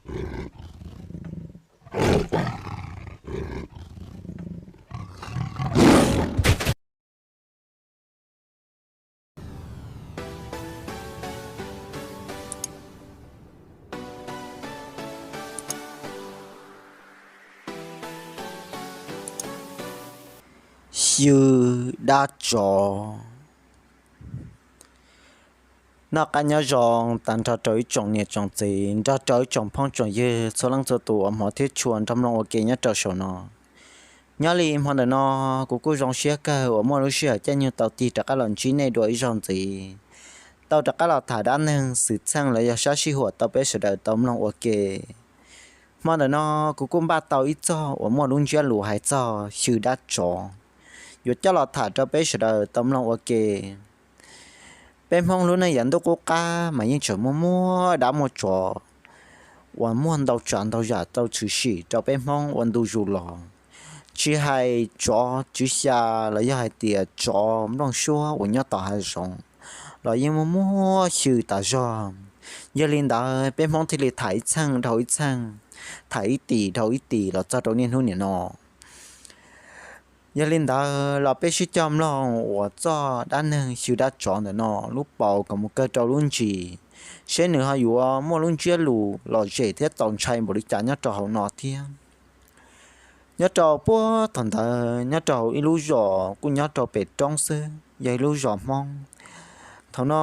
Xyw dab tsov. Noj qab nyob zoo tag nrho rau ib tsoom niam tsoom txiv nrog rau ib tsoom phooj tsoom ywg txhua leej txhua tus uas hmov thiab tshua nrog mloog ua ke nyob rau saum no. Nyob li hmo ntawm no, kuv kuj zoo siab kawg uas muaj lub sij hawm caij nyoog tau tig rov qab los ntsib nej dua ib zaug ntxiv, tau rov qab los tham dab neeg xwm txheej los yog sab sij huam tau peb sawv daws tau mloog ua ke. Hmo ntawm no, kuv kuj npaj tau ib txog uas muaj lub ntsiab lus hais txog xyw dab tsov, yuav coj los tham rau peb sawv daws tau mloog ua ke. Peb Hmoob lub neej yav ntuj qub qab mas yeej tseem muaj muaj dab muaj tsov uas muaj ntau tsav ntau yam tau tshwm sim rau peb Hmoob ua ntu zus los, tsis hais tsov tswv xya los yog hais tias tsov nplooj suab uas nyob tom hav zoov los yeej muaj muaj xyw tas zog. Yog li ntawd, peb Hmoob thiaj li tham ib txheej dhau ib txheej, tham ib tim dhau ib tim los txog rau niaj hnub niam no. Yog li ntawd los peb sib cog mloog uas txog dab neeg xyw dab tsov ntawm no lub paus kom mus kawg rau lub ntsis, seb nws ho yuav muaj lub ntsiab lus lom zem thiab txaus ntshai npaum li cas nyob rau hauv no thiab. Nyob rau puag thaum ntawd, nyob rau hauv ib lub zos kuj nyob rau pem roob xwb, yog ib lub zos Hmoob. Thaum no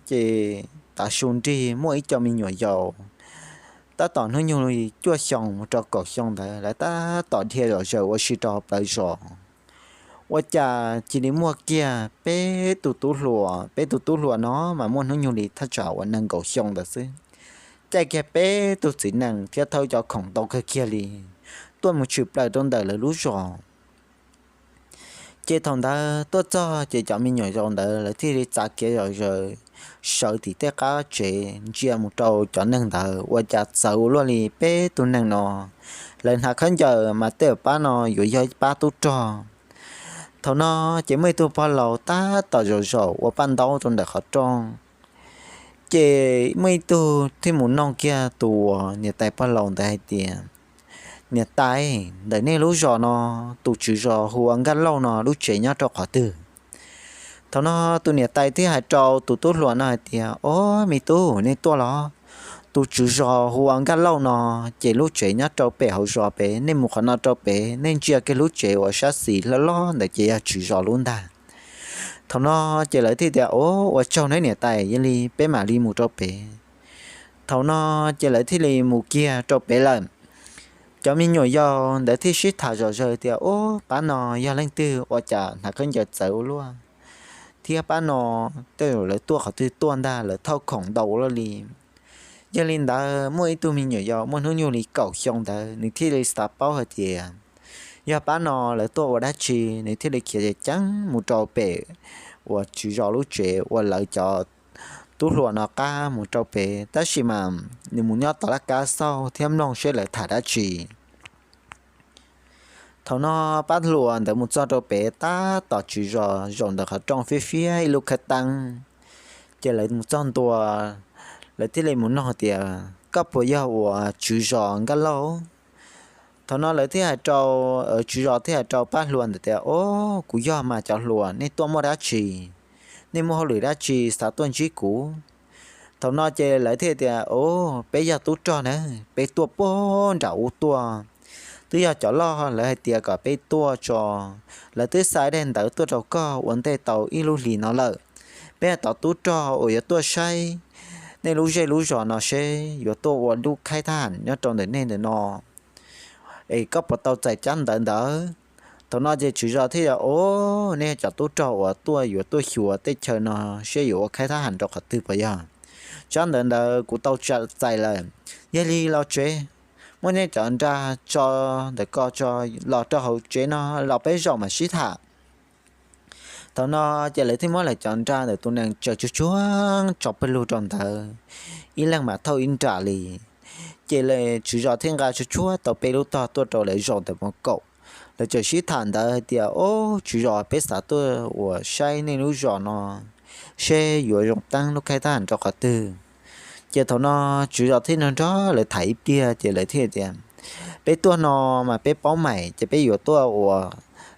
ces tav su nrig muaj ib co me nyuam yaus tab tom hnub nyoog li cuaj xyoo mus rau kaum xyoo ntawd, lawv tab tom dhia zom zaws ua si rau hauv plawv zos. Ua cas cia li muaj kiag peb tus tub hluas, peb tus tub hluas no mas muaj hnub nyoog li thaj tsam uas nees nkaum xyoo ntawd xwb, caij kiag peb tug txiv nees thiab thawb cov khoom ntau kawg kiag li, tuaj mus tshwm plaws rau ntawm lawv lub zos. Ces thaum ntawd tuaj txog ces cov me nyuam yaus ntawd lawv thiaj li txav kiav zom zaws sawv tim tej qab tsev ntsia mus rau cov neeg ntawd, ua cas txawv ua luaj li peb tug neeg no. Lawv hnav khaub ncaws mas tej pab no yuav yog pab tub rog. Thaum no ces muaj ib tug pog laus tab tom zaum zaum ua paj ntaub rau ntawm qhov rooj. Ces muaj ib tug thiaj mus noog kiag tus uas niam tais pog laus ntawd hais tias, Niam tais, ntawm nej lub zos no, tus tswv zos hu ua Nkaj Lauj no lub tsev nyob rau qhov twg? Thaum no tus niam tais thiaj hais rau tus tub hluas no hais tias, Ob, me tub, nej tuaj los? Tus tswv zos hu ua Nkaj Lauj no, ces lub tsev nyob rau pem hauv zos pem, nej mus qhov no rau pem, nej ntsia kiag lub tsev uas sab xis loj loj ntawd ces yog tswv zos lub ntag. Thaum no ces lawv thiaj tias, Ob, ua tsaug nawb niam tais, yog li peb mam li mus rau pem. Thaum no ces lawv thiaj li mus kiag rau pem lawm. Cov me nyuam yaus ntawd thiaj sib tham zom zaws tias, Ub, pab no yog leej twg ua cas hnav khaub ncaws txawv ua luaj, thiab pab no tej zaum lawv tuaj qhov twg tuaj ntag, lawv thauj khoom ntau ua luaj li. Yog li ntawd muaj ib tug me nyuam yaus muaj hnub nyoog li kaum xyoo ntawd nws thiaj li xav paub hais tias yog pab no lawv tuaj ua dab tsi, nws thiaj li khiav ceev ceev mus rau pem uas tswv zos lub tsev uas lawv cov tub hluas no qab mus rau pem, tab sis mas nws mus nyob tom laj kab xauj thiab mloog seb lawv tham dab tsi. Thaum no pab hluas ntawd mus txog rau pem tab tom tswv zos zaum ntawm qhov rooj fiab fiab ib lub khawb teeb. Ces lawv mus txog ntua, lawv thiaj li mus noog tias, Koj puas yog uas tswv zos Nkaj Lauj? Thaum no lawv thiaj hais rau, tswv zos thiaj hais rau pab hluas ntawd tias, Ob, kuv yog mas cov hluas, nej tuaj muaj dab tsi? Nej muaj hauj lwm dab tsi xav tuaj ntsib kuv? Thaum no ces lawv thiaj tias, Ob, peb yog tub rog na, peb tuaj puag nram ub tuaj. Twb yog cov loj lawv hais tias kom peb tuaj tso, lawv twb xa daim ntawv tuaj rau koj ua ntej tau ib lub hlis no lawm. Peb yog cov tub rog uas yuav tuaj saib nej lub zej lub zos no seb yuav tuaj ua lub khaib thab ham nyob rau ntawm nej ntawm no, es koj puas tau txais tsab ntawv ntawd? Thaum no ces tswv zos thiaj tias, Ob, nej yog cov tub rog uas tuaj yuav tuaj xyuas tej chaw no seb yuav ua khaib thab ham rau qhov twg puas yog? Tsab ntawv ntawd kuv tau txais lawm. Yog li los tsev, muab nej cov nra tso ntawm ko tso, los rau hauv tsev no los peb zaum mam sib tham. Thaum no ces lawv thiaj muab lawv cov nra ntawm tus nees tsaws tsuag tsuag tso pawg lug rau ntawd, ib leeg mas thauj ib nra li. Ces tswv zos thiaj nqa tsuag tsuag tau peb lub tog tuaj rau lawv zaum ntawm mus kaum. Lawv tseem sib tham ntawd hais tias, Ob, tswv zos, peb xav tuaj uas saib nej lub zos no seb yuav zoo teeb lub khaib thab ham rau qhov twg. Ces thaum no tswv zos thiaj nrog nrog lawv tham ib pliag ces lawv thiaj tias, peb tuaj no mas peb paub mais ces peb yuav tuaj ua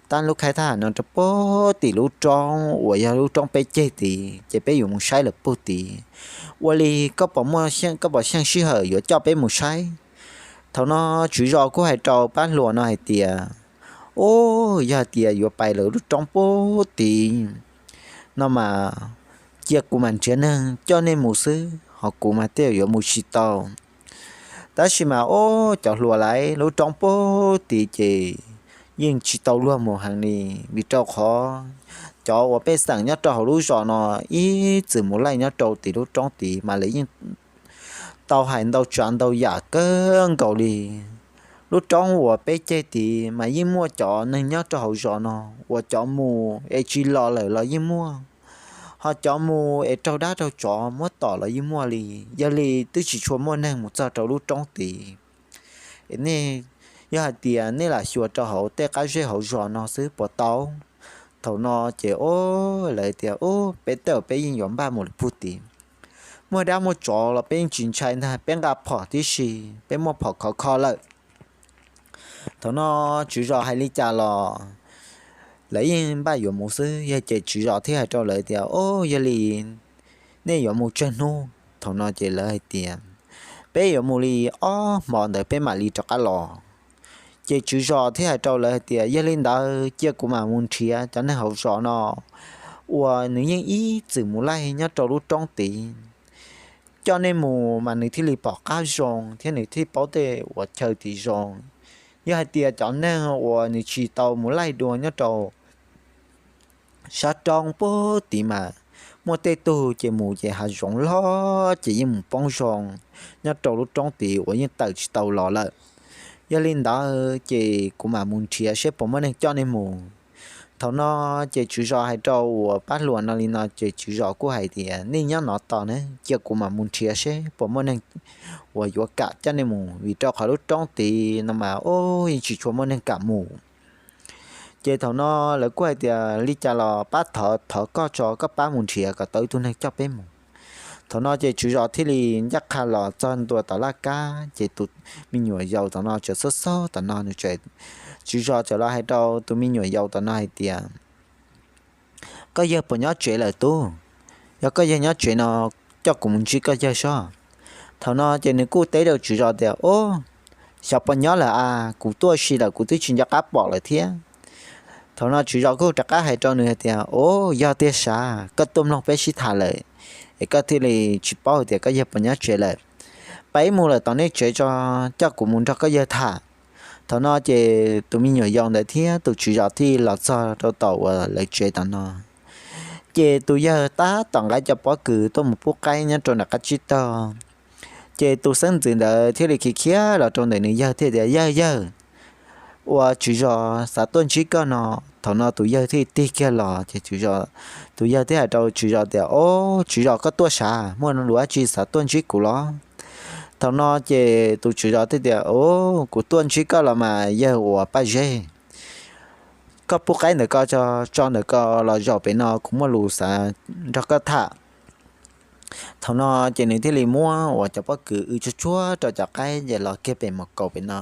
tab lub khaib thab ham no rau puag tim lub roob uas yog lub roob peb ceg tid ces peb yuav mus saib lawm puag tid. Ua li koj puas muaj, koj puas xyeej sij hawm yuav coj peb mus saib? Thaum no tswv zos kuj hais rau pab hluas no hais tias, u, yog hais tias yuav pais lawm lub roob puag tid no mas cia kuv mam nrhiav neeg coj nej mus xwb, ho kuv mas tej yuav mus tsis tau. Tab sis mas u, cov hluas laiv lub roob puag tid ces yeej tsis tau luag mus heev li, vim rau qhov cov uas pej xeem nyob rau hauv lub zos no ib txwm mus laij nyob rau tim lub roob tid mas lawv yeej tau hais ntau tsav ntau yam kawg nkaus li. Lub roob uas peb ceg tid mas yeej muaj cov neeg nyob rau hauv zos no uas cov mus es tsis los lawm los yeej muaj, ho cov mus es raug dab raug tsov muab tom los yeej muaj li. Yog li twb tsis tshua muaj neeg mus txog rau lub roob tid. Nej, yog hais tias nej lam xyuas rau hauv tej qab zej hauv zos no xwb puas tau? Thaum no ces u, lawv tias u, peb tej peb yeej yuav npaj mus lawm puag tid. Muaj dab muaj tsov los peb yeej tsis ntshai ntag, peb nqa phom tib si, peb muaj phom khov kho lawm. Thaum no tswv zos hais li cas los lawv yeej npaj yuav mus xwb. Yog ces tswv zos thiaj hais rau lawv tias, o, yog li nej yuav mus tsawg hnub? Thaum no ces lawv hais tias, peb yuav mus li ob hmo ntawd peb mam li rov qab los. Ces tswv zos thiaj hais rau lawv hais tias, yog li ntawd cia kuv mam mus nrhiav cov neeg hauv zos no uas nws yeej ib txwm mus laij nyob rau lub roob tid, coj nej mus mas nws thiaj li pom qab zoo thiab nws thiaj paub tej uas chaw tid zoo. Yog hais tias cov neeg uas nws tsis tau mus laij dua nyob rau sab roob puag tid mas muaj tej tug ces mus ces hav zoov loj ces yeej mus poob zoo nyob rau lub roob tid uas yeej tawm tsis tau los lawm. Yog li ntawd ces kuv mam mus nrhiav seb puas muaj neeg coj nej mus. Thaum no ces tswv zos hais rau uas pab hluas no li no ces tswv zos kuj hais tias, nej nyob no tos ne, cia kuv mam mus nrhiav seb puas muaj neeg uas yuav kam coj nej mus, vim rau qhov lub roob tid no mas, o, yeej tsis tshua muaj neeg kam mus. Ces thaum no lawv kuj hais tias, li cas los pab thov, thov koj tso, koj pab mus nrhiav kom tau ib tug neeg coj peb mus. Thaum no ces tswv zos thiaj li ncaj qha los txog ntua tom laj kab, ces tus me nyuam yaus tom no tseem xaub xaub tom no, nws, tswv zos txawm los hais rau tus me nyuam yaus tom no hais tias, koj yawg puas nyob tsev lawm tub? Yog koj yawg nyob tsev no, coj kuv mus ntsib koj yawg sob. Thaum no ces nws kuj teb rau tswv zos tias, o, xyov puas nyob lawm as, kuv tuaj si lawm kuv twb tsis nco qab pom lawm thiab. Thaum no tswv zos kuj rov qab hais rau nws hais tias, o, yog tiag sav, koj tuaj mloog peb sib tham lawm es koj thiaj li tsis paub hais tias koj yawg puas nyob tsev lawm. Pab ib mus lawm tom nej tsev tso, coj kuv mus nrog koj yawg tham. Thaum no ces tus me nyuam yaus ntawd thiab tus tswv zos thiaj los txog rau tom uas lawv tsev tom no. Ces tus yawg tab tom nqa cov pob kws tuaj mus pub qaib nyob rau nram qab tsib taug. Ces tus xeeb ntxwv ntawd thiaj li khiav khiav los rau ntawm nws yawg thiaj tias, yawg, yawg, ua tswv zos xav tuaj ntsib koj no. Thaum no tus yawg thiaj tig kiag los ces tus yawg thiaj hais rau tswv zos tias, o, tswv zos koj tuaj sav, muaj lus dab tsi xav tuaj ntsib kuv los? Thaum no ces tus tswv zos thiaj tias, o, kuv tuaj ntsib koj los mas yawg uas Paj Zeb, koj pub qaib ntawm ko tso, tso ntawm ko los zaum pem no, kuv muaj lus xav nrog koj tham. Thaum no ces nws thiaj li muab uas cov pob kws w tsuag tsuag rau cov qaib ces los kiag pem mus kaum pem no,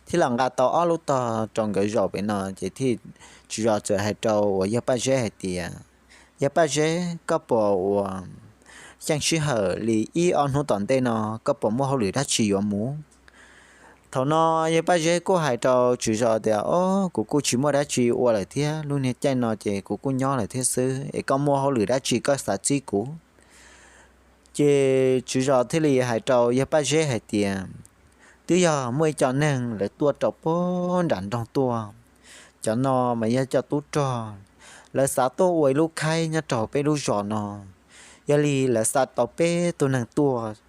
thiab los nqa tau ob lub tog rau nkawd zaum pem no ces thiaj, tswv zos txawm hais rau uas yawg Paj Zeb hais tias, yawg Paj Zeb, koj puas ua xyeej sij hawm li ib ob hnub tom ntej no, koj puas muaj hauj lwm dab tsi yuav mus? Thaum no yawg Paj Zeb kuj hais rau tswv zos tias, o, kuv kuj tsis muaj dab tsi ua lawm thiab, lub niag caij no ces kuv kuj nyob lawm thiab xwb, es koj muaj hauj lwm dab tsi koj xav txib kuv? Ces tswv zos thiaj li hais rau yawg Paj Zeb hais tias, twb yog muaj ib co neeg lawv tuaj rau puag nram nroog tuaj, cov no mas yog cov tub rog, lawv xav tuaj ua ib lub khaib nyob rau peb lub zos no. Yog li lawv xa tau peb tug neeg tuaj,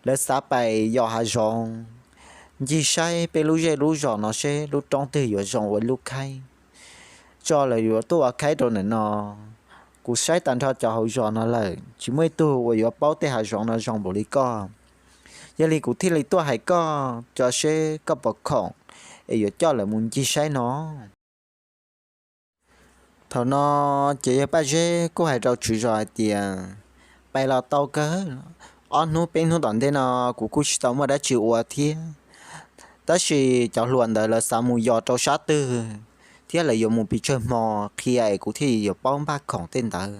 lawv xav pais yos hav zoov ncig saib peb lub zej lub zos no seb lub roob twg yuav zoo ua ib lub khaib, tso lawv yuav tuaj ua khaib rau ntawm no. Kuv saib tag nrho cov hauv zos no lawm tsis muaj ib tug uas yuav paub tej hav zoov no zoo npaum li koj. Yog li kuv thiaj li tuaj hais koj tso seb koj puas khoom es yuav coj lawv mus ncig saib no. Thaum no ces yawg Paj Zeb kuj hais rau tswv zos hais tias, pais los tau kawg, ob hnub peb hnub tom ntej no kuv kuj tsis tau muaj dab tsi ua thiab. Tab sis cov hluas ntawd lawv xav mus yos rau sab twg thiab lawv yuav mus pes tsawg hmo qhia es kuv thiaj yuav paub npaj khoom tej ntawd.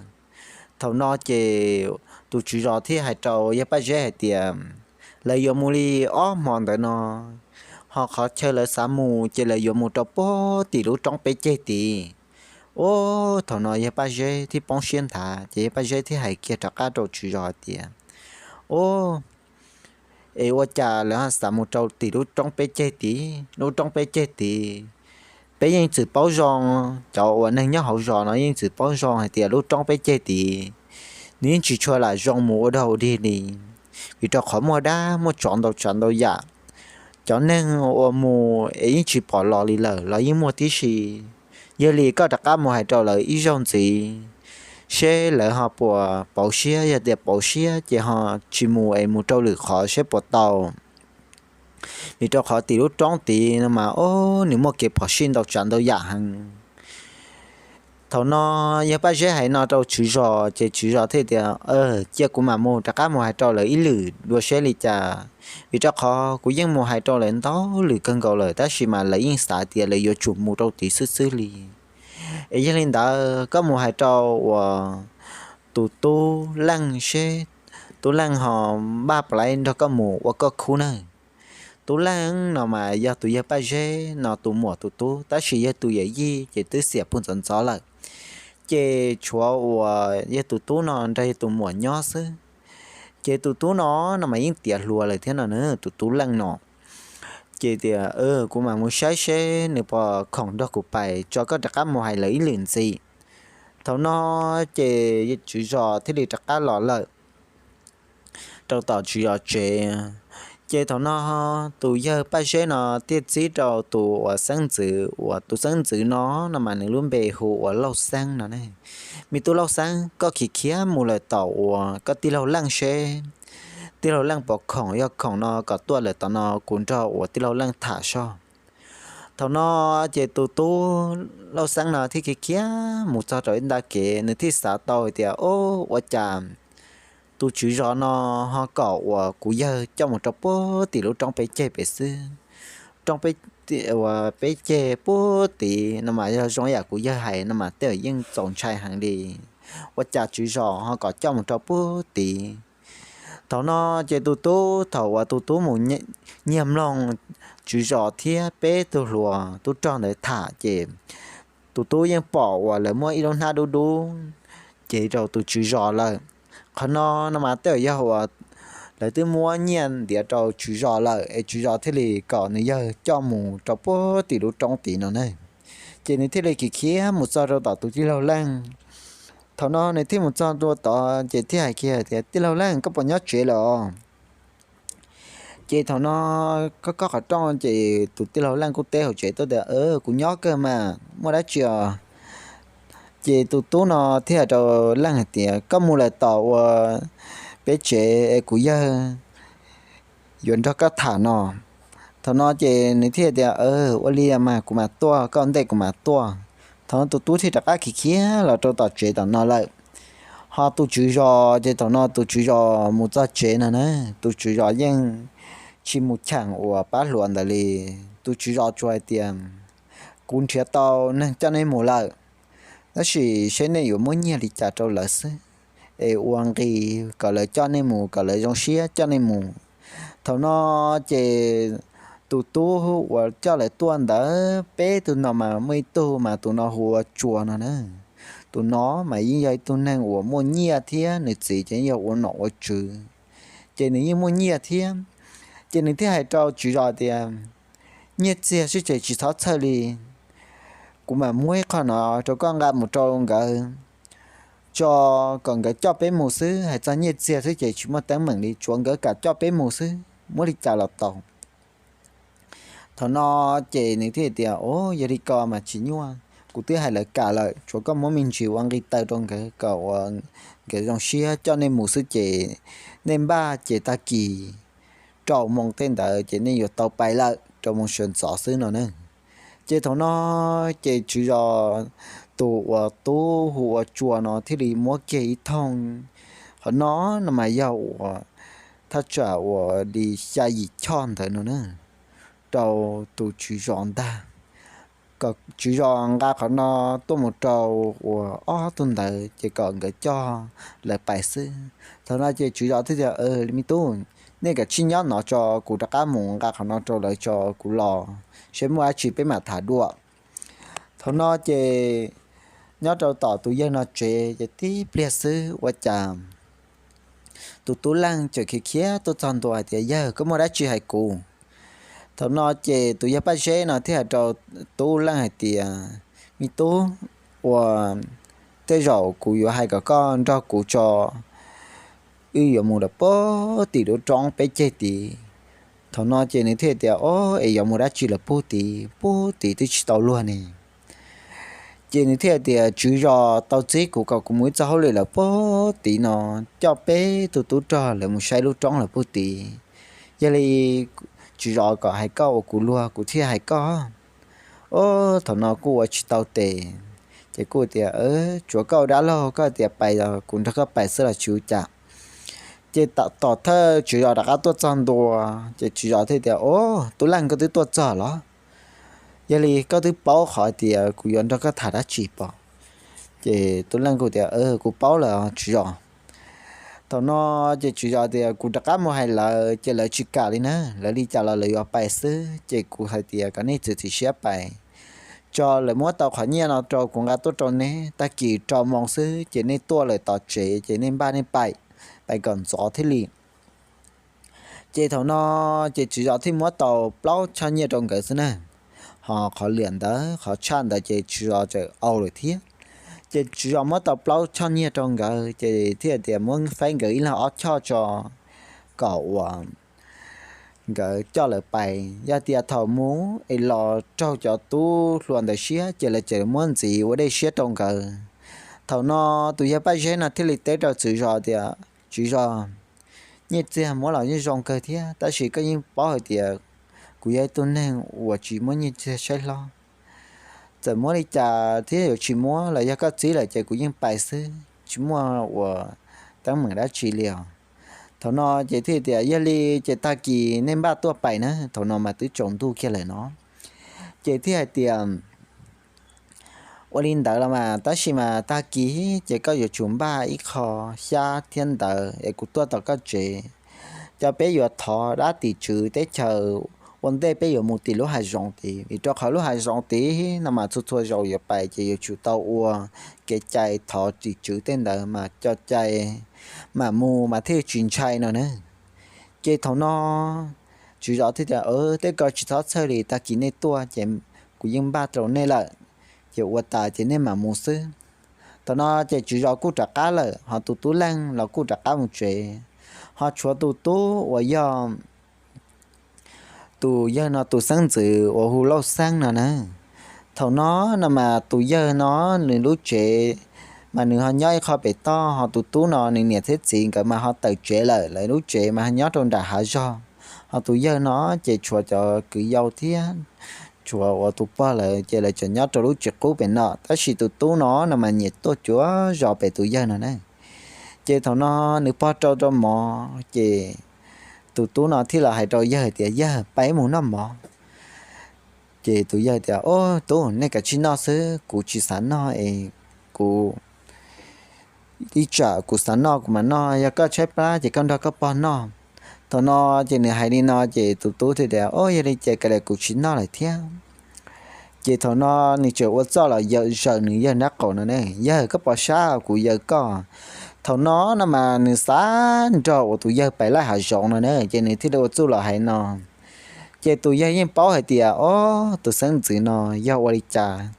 Thaum no ces tus tswv zos thiaj hais rau yawg Paj Zeb hais tias, lawv yuav mus li ob hmo ntawd no, ho qhov chaw lawv xav mus ces lawv yuav mus rau puag tim lub roob peb ceg tid. Ub, thaum no yawg Paj Zeb thiaj poob siab nthav ces yawg Paj Zeb thiaj hais kiag rov qab rau tswv zos hais tias, ub, es ua cas lawv ho xav mus rau tim lub roob peb ceg tid? Lub roob peb ceg tid, peb yeej txwm paub zoo, cov uas neeg nyob hauv zos no yeej txwm paub zoo hais tias lub roob peb ceg tid nws yeej tsis tshua lam zoo mus ua dog ua dig li, vim rau qhov muaj dab muaj tsov ntau tsav ntau yam. Cov neeg uas mus es yeej tsis pom los li lawm los yeej muaj tib si. Yog li koj rov qab mus hais rau lawv ib zaug ntxiv seb lawv ho puas pauv siab, yog tias pauv siab ces ho tsis mus es mus rau lwm qhov seb puas tau. Vim rau qhov tim lub roob tid no mas, o, nws muaj kev phom sij ntau tsav ntau yam heev. Thaum no yawg Paj Zeb hais no rau tswv zos ces tswv zos thiaj tias, cia kuv mam mus rov qab mus hais rau lawv ib lwm dua seb li cas, vim rau qhov kuv yeej mus hais rau lawv ntau lwm kawg nkaus lawm tab sis mas lawv yeej xav tias lawv yuav tsum mus rau tid xwb xwb li. Es yog li ntawd koj mus hais rau uas tus tub Leej seb tub Leej ho npaj plab nrog koj mus ua koj khub nawb. Tub Leej no mas yog tus yawg Paj Zeb no tus muam tus tub tab sis yog tus yawm yij ces twb xiam puag ntxov ntxov lawm. Ces tshuav uas yog tus tub no nrog yog tus muam nyob xwb. Ces tus tub no no mas yeej tiav hluas lawm thiab no na, tus tub Leej no. Ces tias, kuv mam mus saib seb nws puas khoom nrog kuv pais tso koj rov qab mus hais lawv ib lwm ntxiv. Thaum no ces tswv zos thiaj li rov qab los lawm rau tom tswv zos tsev. Ces thaum no tus yawg Paj Zeb no thiaj txib rau tus uas xeeb ntxwv, uas tus xeeb ntxwv no no mas nws lub npe hu ua Lauj Xeeb no ne. Me tub Lauj Xeeb, koj khiav khiav mus lawm tom uas koj tij laug Leej seb tij laug Leej puas khoom, yog khoom no kom tuaj lawm tom no kuv nrog uas tij laug Leej tham soj. Thaum no ces tus tub Lauj Xeeb no thiaj khiav khiav mus txog rau ib nta kev, nws thiaj xav tau hais tias, o, ua cas tus tswv zos no ho kom uas kuv yawg coj mus rau puag tim lub roob peb ceg pem xwb. Roob peb, uas peb ceg puag tid no mas yog zoo yam kuv yawg hais no mas tej zaum yeej txaus ntshai heev li. Ua cas tswv zos ho kom coj mus rau puag tid? Thaum no ces tus tub, thaum uas tus tub mus nyiag mloog tswv zos thiab peb tug hluas tub rog ntawd tham ces tus tub yeej pom uas lawv muab ib lub hnab dub dub cev rau tus tswv zos lawm. Qhov no no mas tej zaum yog uas lawv twb muab nyiaj ntiav rau tswv zos lawm es tswv zos thiaj li kom nws yawg coj mus rau puag tim lub roob tid no ne. Ces nws thiaj li khiav khiav mus txog rau tom tus tij laug Leej. Thaum no nws thiaj mus txog ntua tod ces thiaj hais kiag tias, tij laug Leej, koj puas nyob tsev lawm os? Ces thaum no khob khob qhov rooj ces tus tij laug Leej kuj teb hauv tsev tuaj tias, kuv nyob kawg mas, muaj dab tsi os? Ces tus tub no thiaj hais rau Leej hais tias, koj mus lawm tom uas peb tsev es kuv yawg yuav nrog koj tham no. Thaum no ces nws thiaj tias, ua li mas kuv mam tuaj, koj ntej kuv mam tuaj. Thaum no tus tub thiaj rov qab khiav khiav los rau tom tsev tom no lawm. Ho tus tswv zos ces thaum no tus tswv zos mus txog tsev no na, tus tswv zos yeej tsis mus cheem uas pab hluas ntawd li. Tus tswv zos tsuas hais tias, kuv nrhiav tau neeg coj nej mus lawm, tab sis seb nej yuav muab nyiaj li cas rau lawv xwb, es ua nqi kom lawv coj nej mus kom lawv zoo siab coj nej mus. Thaum no ces tus tub uas coj lawv tuaj ntawd peb tug no mas muaj ib tug mas tus no hu ua Tsuas no na. Tus no mas yeej yog ib tug neeg uas muaj nyiaj thiab nws txiv ces yeej yog ua nom ua tswv, ces nws yeej muaj nyiaj thiab. Ces nws thiaj hais rau tswv zos tias, nyiaj txiag xwb ces tsis txhob txhawj li, kuv mam muab ib qho no rau koj nqa mus rau nkawd tso, kom nkawd coj peb mus xwb. Hais txog nyiaj txiag xwb ces tsis muaj teeb meem li, tsuav nkawd kam coj peb mus xwb, muab li cas los tau. Thaum no ces nws thiaj tias, o, yog li ko mas tsis nyuaj, kuv twb hais lawv kam lawm, tsuav koj muab me ntsis ua nqi taw rau nkawd kom uas nkawd zoo siab coj nej mus xwb ces nej npaj ces tag kis rau moo tej ntawd ces nej yuav tau pais lawm rau moo sawv ntxov xwb no na. Ces thaum no ces tswv zos tus uas tub hu ua Tsuas no thiaj li muab kiag ib thooj. Qhov no no mas yog uas thaj tsam uas li xya yim choj ntawd no na, rau tus tswv zos ntag, kom tswv zos nqa qhov no tuaj mus rau uas ob tug ntawd ces kom nkawd coj lawv pais xwb. Thaum no ces tswv zos thiaj tias, Me tub, nej kav tsij nyob no tso, kuv rov qab mus nqa qhov no rau lawv tso, kuv los seb muaj dab tsi peb mam tham dua. Thaum no ces nyob rau tom tus yawg no tsev ces tib pliag xwb ua cas tus tub leej txawm khiav khiav tuaj txog ntua hais tias, Yawg, koj muaj dab tsi hais kuv? Thaum no ces tus yawg Paj Zeb no thiaj hais rau tub leej hais tias, Me tub, ua tej zaum kuv yuav hais kom koj nrog kuv tso, wb yuav mus lawm puag tim lub roob peb ceg tid. Thaum no ces nws thiaj tias, Ob, es yuav mus dab tsi lawm puag tid? Puag tid twb tsis tau luag ne. Ces nws thiaj tias, Tswv zos tau txib kuv kom kuv mus ib txoj hauj lwm lawm puag tid no, coj peb tug tub rog lawv mus saib lub roob lawm puag tid. Yog li tswv zos kom hais koj ua kuv luag kuv thiaj hais koj. Ob, thaum no kuj ua tsis tau tes, ces kuj tias, Tsuav koj ua dab laug, koj tias pais los kuv nrog koj pais xwb los tsis ua cas. Ces tom thawj tswv zos rov qab tuaj txog ntua, ces tswv zos thiaj tias, Ob, tub leej, koj twb tuaj txog los? Yog li koj twb paub qhov tias kuv yuav nrog koj tham dab tsi pom? Ces tub leej kuj tias, Kuv paub lawm tswv zos. Thaum no ces tswv zos tias, Kuv rov qab mus hais lawv ces lawv tsis kam li na, lawv li cas los lawv yuav pais xwb, ces kuv hais tias kom nej txiav txim siab pais tso, lawv muab tau qhov nyiaj no rau kuv nqa tuaj rau neb, tag kis rau moo xwb ces nej tuaj lawm tom tsev ces nej npaj nej pais, pais kom ntxov thiaj li. Ces thaum no ces tswv zos thiaj muab tau plaub choj nyiaj rau nkawd xwb na, ho qhov liam ntawd qhov tshaj ntawd ces tswv zos txawm au lawm thiab. Ces tswv zos muab tau plaub choj nyiaj rau nkawd ces thiaj tias muab faib nkawd ib leeg ob choj tso, kom uas nkawd coj lawv pais. Yog tias thaum mus es los raug cov tub hluas ntawd siab ces lawv tseem muab ntxiv ua dej siab rau nkawd. Thaum no tus yawg Paj Zeb no thiaj li teb rau tswv zos tias, Tswv zos, nyiaj txiag muab los yeej zoo kawg thiab, tab sis koj yeej paub hais tias kuv yog ib tug neeg uas tsis muaj nyiaj txiag saib hlob. Txawm muab li cas thiab yuav tsis muab los yog koj txib lawm ces kuv yeej pais xwb, tsis muaj uas teeb meem dab tsi li os. Thaum no ces thiaj tias, Yog li ces tag kis nej npaj tuaj pais na. Thaum no mas twb tsaus ntuj kiag lawm no. Ces thiaj hais tias, Ua li ntawd los mas, tab sis mas tag kis ces koj yuav tsum npaj ib qho xyab thiab ntawv es kuv tuaj tom koj tsev, cov peb yuav thov dab tim tswv teb chaws ua ntej peb yuav mus tim lub hav zoov tid, vim rau qhov lub hav zoov tid no mas txhua txhua zaus yuav pais ces yuav tsum tau ua kev cai thov tim tswv tej ntawd mas cov cai mam mus mas thiaj tsis ntshai no na. Ces thaum no tswv zos thiaj tias, Tej ko tsis txhob txhawj li, tag kis nej tuaj ces kuv yeej npaj rau nej lawm, ces ua tas ces nej mam mus xwb. Thaum no ces tswv zos kuj rov qab lawm, ho tus tub leej los kuj rov qab mus tsev, ho tshuav tus tub uas yog tus yawg no tus xeeb ntxwv uas hu Lauj Xeeb no na. Thaum no no mas tus yawg no nws lub tsev mas nws ho nyob ib qho pem toj, ho tus tub no nws niam thiab txiv nkawd mas ho tawm tsev lawm, lawv lub tsev mas nyob rau nram hav zog. Ho tus yawg no ces tshuav cov kwv yau thiab tshuav uas tus pog lawm ces lawv tseem nyob rau lub tsev qub pem no, tab sis tus tub no no mas nyiam tuaj cuav zos pem tus yawg no na. Ces thaum no nws pog rau rau mov ces tus tub no thiaj los hais rau yawg tias, Yawg, pab mus noj mov. Ces tus yawg tias, Ob tub, nej kav tsij noj xwb, kuv tsis xav noj es kuv ib tsam kuv xav noj kuv mam noj, yog koj tshaib plab ces koj nrog koj pog noj. Thaum no ces nws hais li no ces tus tub thiaj tias, Ob, yog li ces kav liam kuv tsis noj lawm thiab. Ces thaum no nws tseem ua txuj los zaws nws yawg nraub qaum no ne, Yawg, koj pom sab kuv yaws koj. Thaum no no mas nws xav nrog uas tus yawg pais laij hav zoov no ne, ces nws thiaj li ua txuj los hais no. Ces tus yawg yeej paub hais tias, Ob, tus xeeb ntxwv no yog ua li cas,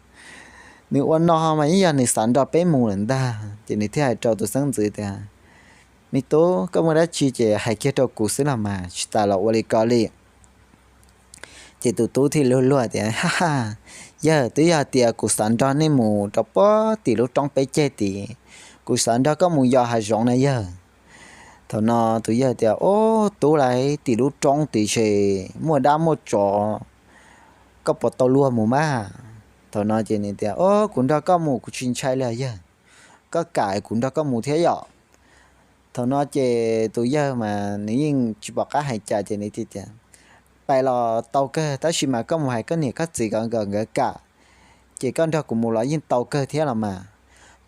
nws ua no mas yeej yog nws xav nrog peb mus lawm ntag. Ces nws thiaj hais rau tus xeeb ntxwv tias, Me tub, koj muaj dab tsi ces hais kiag rau kuv xwb los mas, tsis tas los ua li ko li. Ces tus tub thiaj luag luag tias, Ha ha, yawg, twb yog tias kuv xav nrog nej mus rau puag tim lub roob peb ceg tid, kuv xav nrog koj mus yos hav zoov na yawg. Thaum no tus yawg tias, Ob tub, laij tim lub roob tid ces muaj dab muaj tsov, koj puas tau luag mus mas? Thaum no ces nws tias, Ob, kuv nrog koj mus, kuv tsis ntshai li yawg, koj kam kuv nrog koj mus thiab yom? Thaum no ces tus yawg mas nws yeej tsis pom qab hais cas ces nws thiaj tias, pais los tau kawg, tab sis mas koj mus hais koj niam koj txiv kom nkawd kam, ces koj nrog kuv mus los yeej tau kawg thiab los mas.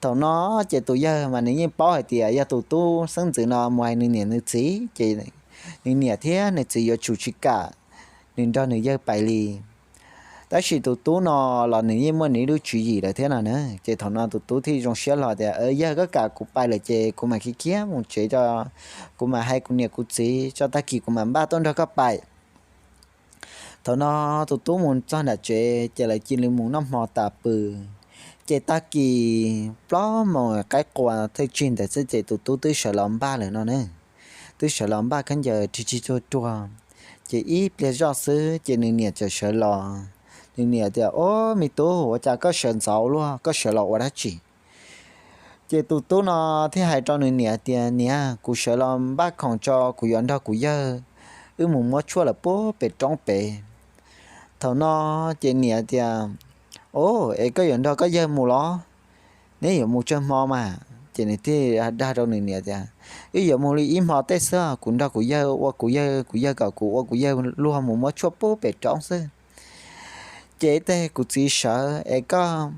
Thaum no ces tus yawg mas nws yeej paub hais tias yog tus tub xeeb ntxwv no mus hais nws niam nws txiv ces nws niam thiab nws txiv yuav tsum tsis kam nws nrog nws yawg pais li. Tab sis tus tub no los nws yeej muaj nws ib lub tswv yim lawm thiab no na. Ces thaum no tus tub thiaj zoo siab hlo tias, yawg, koj kam kuv pais lawm ces kuv mam khiav khiav mus tsev, kuv mam hais kuv niam kuv txiv tso, tag kis kuv mam npaj tuaj nrog koj pais. Thaum no tus tub mus txog nram tsev ces lawv cia li mus noj hmo tas pw. Ces tag kis plaub moos qaib qua thawj tsig ntawd xwb ces tus tub twb sawv los npaj lawm no na. Twb sawv los npaj khaub ncaws rig rig ruag ruag. Ces ib pliag zoj xwb ces nws niam txawm sawv los. Nws niam tias, ob, me tub, ua cas koj sawv ntxov luaj, koj sawv los ua dab tsi? Ces tus tub no thiaj hais rau nws niam tias, niam, kuv sawv los npaj khoom tso, kuv yuav nrog kuv yawg wb mus muab tshuaj lawm puag pem roob pem. Thaum no ces niam tias, ob, es koj yuav nrog koj yawg mus los? Neb yuav mus tsawg hmo mas? Ces nws thiaj dag rau nws niam tias, wb yuav mus li ib hmo tej xwb, kuv nrog kuv yawg ua kuv yawg, kuv yawg kom kuv ua kuv yawg luag mus muab tshuaj puag pem roob xwb. Ces tej kuv txiv sawv es koj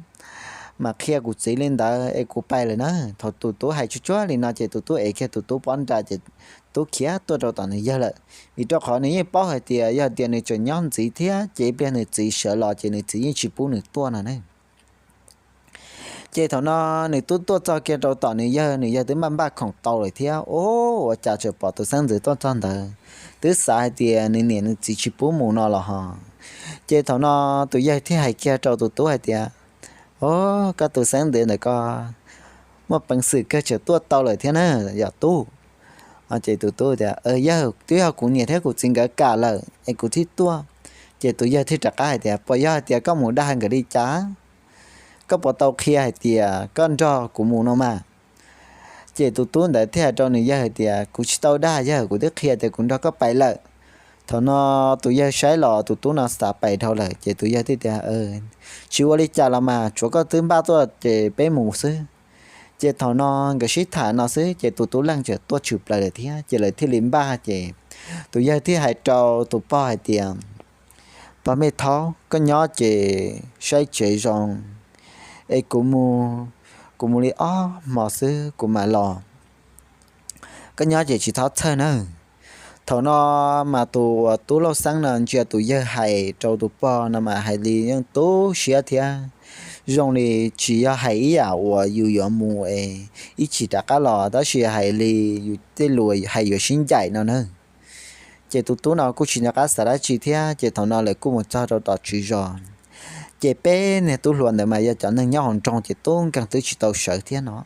mam qhia kuv txiv li ntawd es kuv pais lawm na. Thaum tus tub hais tsuag tsuag li no ces tus tub ev kiag tus tub pob nra ces tub khiav tuaj rau tom nws yawg lawm, vim rau qhov nws yeej paub hais tias yog tias nws tseem nyob ntxiv thiab ces ib pliag nws txiv sawv los ces nws txiv yeej tsis pub nws tuaj no ne. Ces thaum no nws tub tuaj txog kiag rau tom nws yawg, nws yawg twb npaj npaj khoom tau lawm thiab. Ua cas tseem pom tus xeeb ntxwv tuaj txog ntawd, twb xav hais tias nws niam nws txiv tsis pub mus no los ho. Ces thaum no tus yawg thiaj hais kiag rau tus tub hais tias, ob, koj tus xeeb ntxwv ntawm ko muaj peev xwm kawg, tseem tuaj tau lawm thiab na yom tub. Ces tus tub tias, yawg, twb yog kuv niam thiab kuv txiv nkawd kam lawm es kuv thiaj tuaj. Ces tus yawg thiaj rov qab hais tias, puas yog hais tias koj mus dag nkawd li cas? Koj puas tau qhia hais tias koj nrog kuv mus no mas? Ces tus tub ntawd thiaj hais rau nws yawg hais tias, kuv tsis tau dag yawg, kuv twb qhia tias kuv nrog koj pais lawm. Thaum no tus yawg saib los tus tub no xav pais dhau lawm ces tus yawg thiaj tias, tsis ua li cas los mas, tsuav koj twb npaj tuaj ces peb mus xwb. Ces thaum no nkawd sib tham no xwb ces tus tub leej txawm tuaj tshwm plaws lawm thiab ces lawv thiaj li npaj ces tus yawg thiaj hais rau tus pog hais tias, pog Mej Thaub, koj nyob ces saib tsev zoo es kuv mus, kuv mus li ob hmo xwb kuv mam los, koj nyob ces tsis txhob txhawj nawb. Thaum no mas tus uas tub Lauj Xeeb no ntsia tus yawg hais rau tus pog no mas hais li yeej tu siab thiab, zoo li tsis yog hais ib yam uas yus yuav mus es ib chim rov qab los, tab sis hais li yus tej lus hais yuav sib ncaim no na. Ces tus tub no kuj tsis nco qab xav dab tsi thiab ces thaum no lawv kuj mus txog rau tom tswv zos. Ces peb niag tub hluas ntawd mas yog cov neeg nyob hauv nroog ces tub nkeeg twb tsis tau sawv thiab no.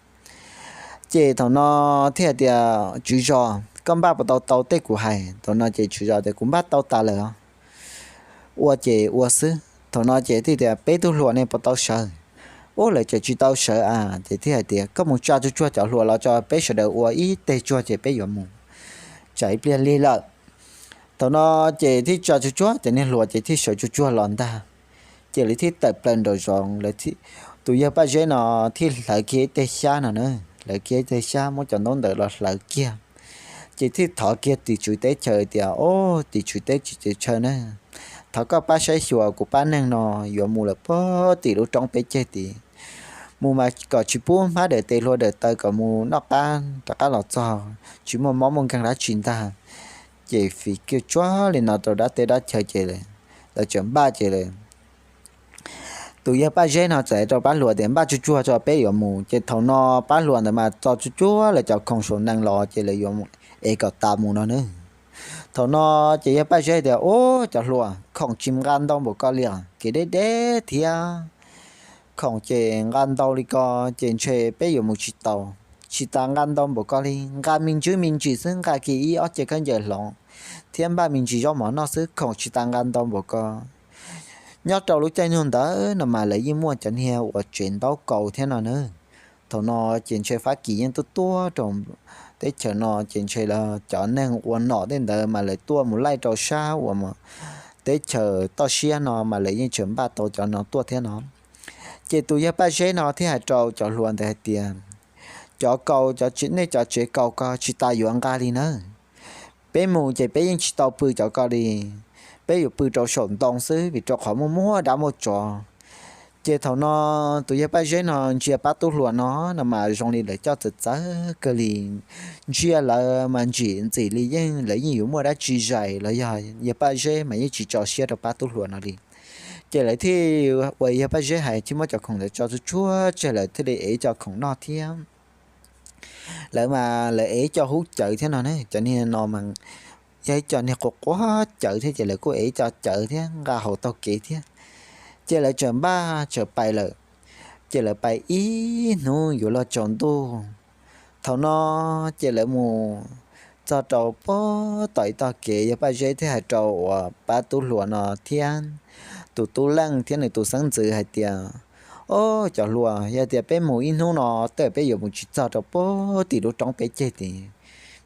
Ces thaum no thiaj hais tias, tswv zos, koj npaj puas tau tau tej kuv hais? Thaum no ces tswv zos tias, kuv npaj tau tas lawm os. Ua ces ua xwb. Thaum no ces thiaj tias, peb tub hluas ne puas tau sawv? Ub, lawv tseem tsis tau sawv a. Ces thiaj hais tias, koj mus tsa tsuag tsuag cov hluas los tso peb sawv daws ua ib teg tsuag ces peb yuav mus, tsam ib pliag lig lawm. Thaum no ces thiaj tsa tsuag tsuag cov niag hluas ces thiaj sawv tsuag tsuag los ntag. Ces lawv thiaj tawm plaws nraum zoov, tus yawg Paj Zeb no thiaj hlawv kiag ib teg xyab no na, hlawv kiag ib teg xyab muab cov ntaub ntawv los hlawv kiag. Ces thiaj thov kiag tim tswv teb chaws tias, o, tim tswv teb chaws na, thov koj pab saib xyuas kuv pab neeg no yuav mus lawm puag tim lub roob peb ceg tid. Mus mas kom tsis pub hmab daws tes hlua daws taw kom mus noj qab rov qab los txog, tsis muaj mob muaj nkeeg dab tsi ntag. Ces fiv kiag tsuag li no rau dab teb dab chaw ces lawv txawm npaj ces tus yawg Paj Zeb no txawm hais rau pab hluas tias, npaj tsuag tsuag tso peb yuav mus. Ces thaum no pab hluas ntawd mas txo tsuag tsuag lawv cov khoom saum nees los ces lawv yuav ev kom tas mus no na. Thaum no ces yawg Paj Zeb tias, ub, cov hluas, khoom tsis nqa ntau npaum ko li os, kev deb deb thiab. Khoom ces nqa ntau li ko ces ntshe peb yuav mus tsis tau. Tsis tas nqa ntau npaum ko li, nqa me ntsis me ntsis xwb, nqa kiag ib ob ce khaub ncaws hloov thiab npaj me ntsis zaub mov noj xwb, khoom tsis tas nqa ntau npaum ko. Nyob rau lub caij nyoog ntawd no mas lawv yeej muaj cov niag uas tsev ntaub kaus thiab no na. Thaum no ces ntshe Fab Kis yeej tuaj tuaj rau teb chaws no ces ntshe cov neeg ua nom tej ntawd mas lawv tuaj mus laij rau sab uas teb chaws toj siab no mas lawv yeej tseem npaj tau cov no tuaj thiab no. Ces tus yawg Paj Zeb no thiaj hais rau cov hluas ntawd hais tias, cov kaus, cov nej cov tsev kaus ko tsis tas yuav nqa li nawb. Peb mus ces peb yeej tsis tau pw cov ko li, peb yuav pw rau saum ntoo xwb vim rau qhov muaj muaj dab muaj tsov. Ces thaum no tus yawg Paj Zeb no ntsia pab tub hluas no no mas zoo li lawv coj txawv txawv kawg li. Ntsia lawv mas ntsim ntxim li yeej lawv yeej yuav muaj dab tsi zais los yog yawg Paj Zeb mas yeej tsis tso siab rau pab tub hluas no li. Ces lawv thiaj ua yawg Paj Zeb hais thiab muab cov khoom ntawd tso tsuag tsuag tseg, lawv thiaj li ev cov khoom noj thiab. Lawv mas lawv ev cov hub cawv thiab no ne, cov niag no mas yog ib co niag quav quav cawv thiab ces lawv kuj ev cov cawv thiab nqa hauv taug kev thiab. Ces lawv txawm npaj txawm pais lawm. Ces lawv pais ib hnub yuav luag tsaus ntuj. Thaum no ces lawv mus txog rau puag tom ib tog kev, yawg Paj Zeb thiaj hais rau uas pab tub hluas no thiab tus tub leej thiab nws tus xeeb ntxwv hais tias, Ob, cov hluas, yog tias peb mus ib hnub no tej peb yuav mus tsis txog rau puag tim lub roob peb ceg tid,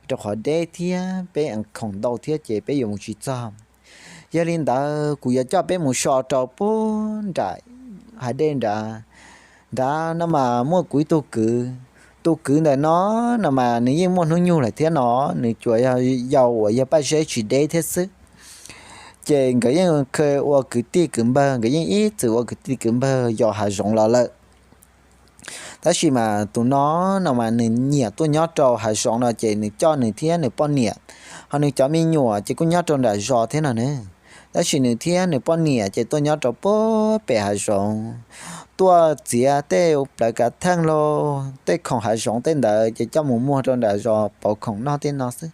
rau qhov deb thiab peb ev khoom ntau thiab ces peb yuav mus tsis txog. Yog li ntawd kuv yuav coj peb mus so rau puag nram hav dej nrad. Nrad no mas muaj kuv ib tug kwv. Tus kwv ntawm no no mas nws yeej muaj hnub nyoog lawm thiab no, nws tsuas yog yau uas yawg Paj Zeb tsis deb thiab xwb. Ces nkawd yeej ua kwv tij kwv npawg, nkawd yeej ib txwm ua kwv tij kwv npawg yos hav zoov los lawm. Tab sis mas tus no no mas nws nyiam tuaj nyob rau hav zoov no ces nws coj nws thiab nws poj niam, ho nws cov me nyuam ces kuj nyob rau nram zos thiab no ne. Tab sis nws thiab nws poj niam ces tuaj nyob rau puag pem hav zoov, tuaj txiav tej plawv kav theej los tej khoom hav zoov tej ntawd ces coj mus muag rau nram zos pauv khoom noj tej no xwb,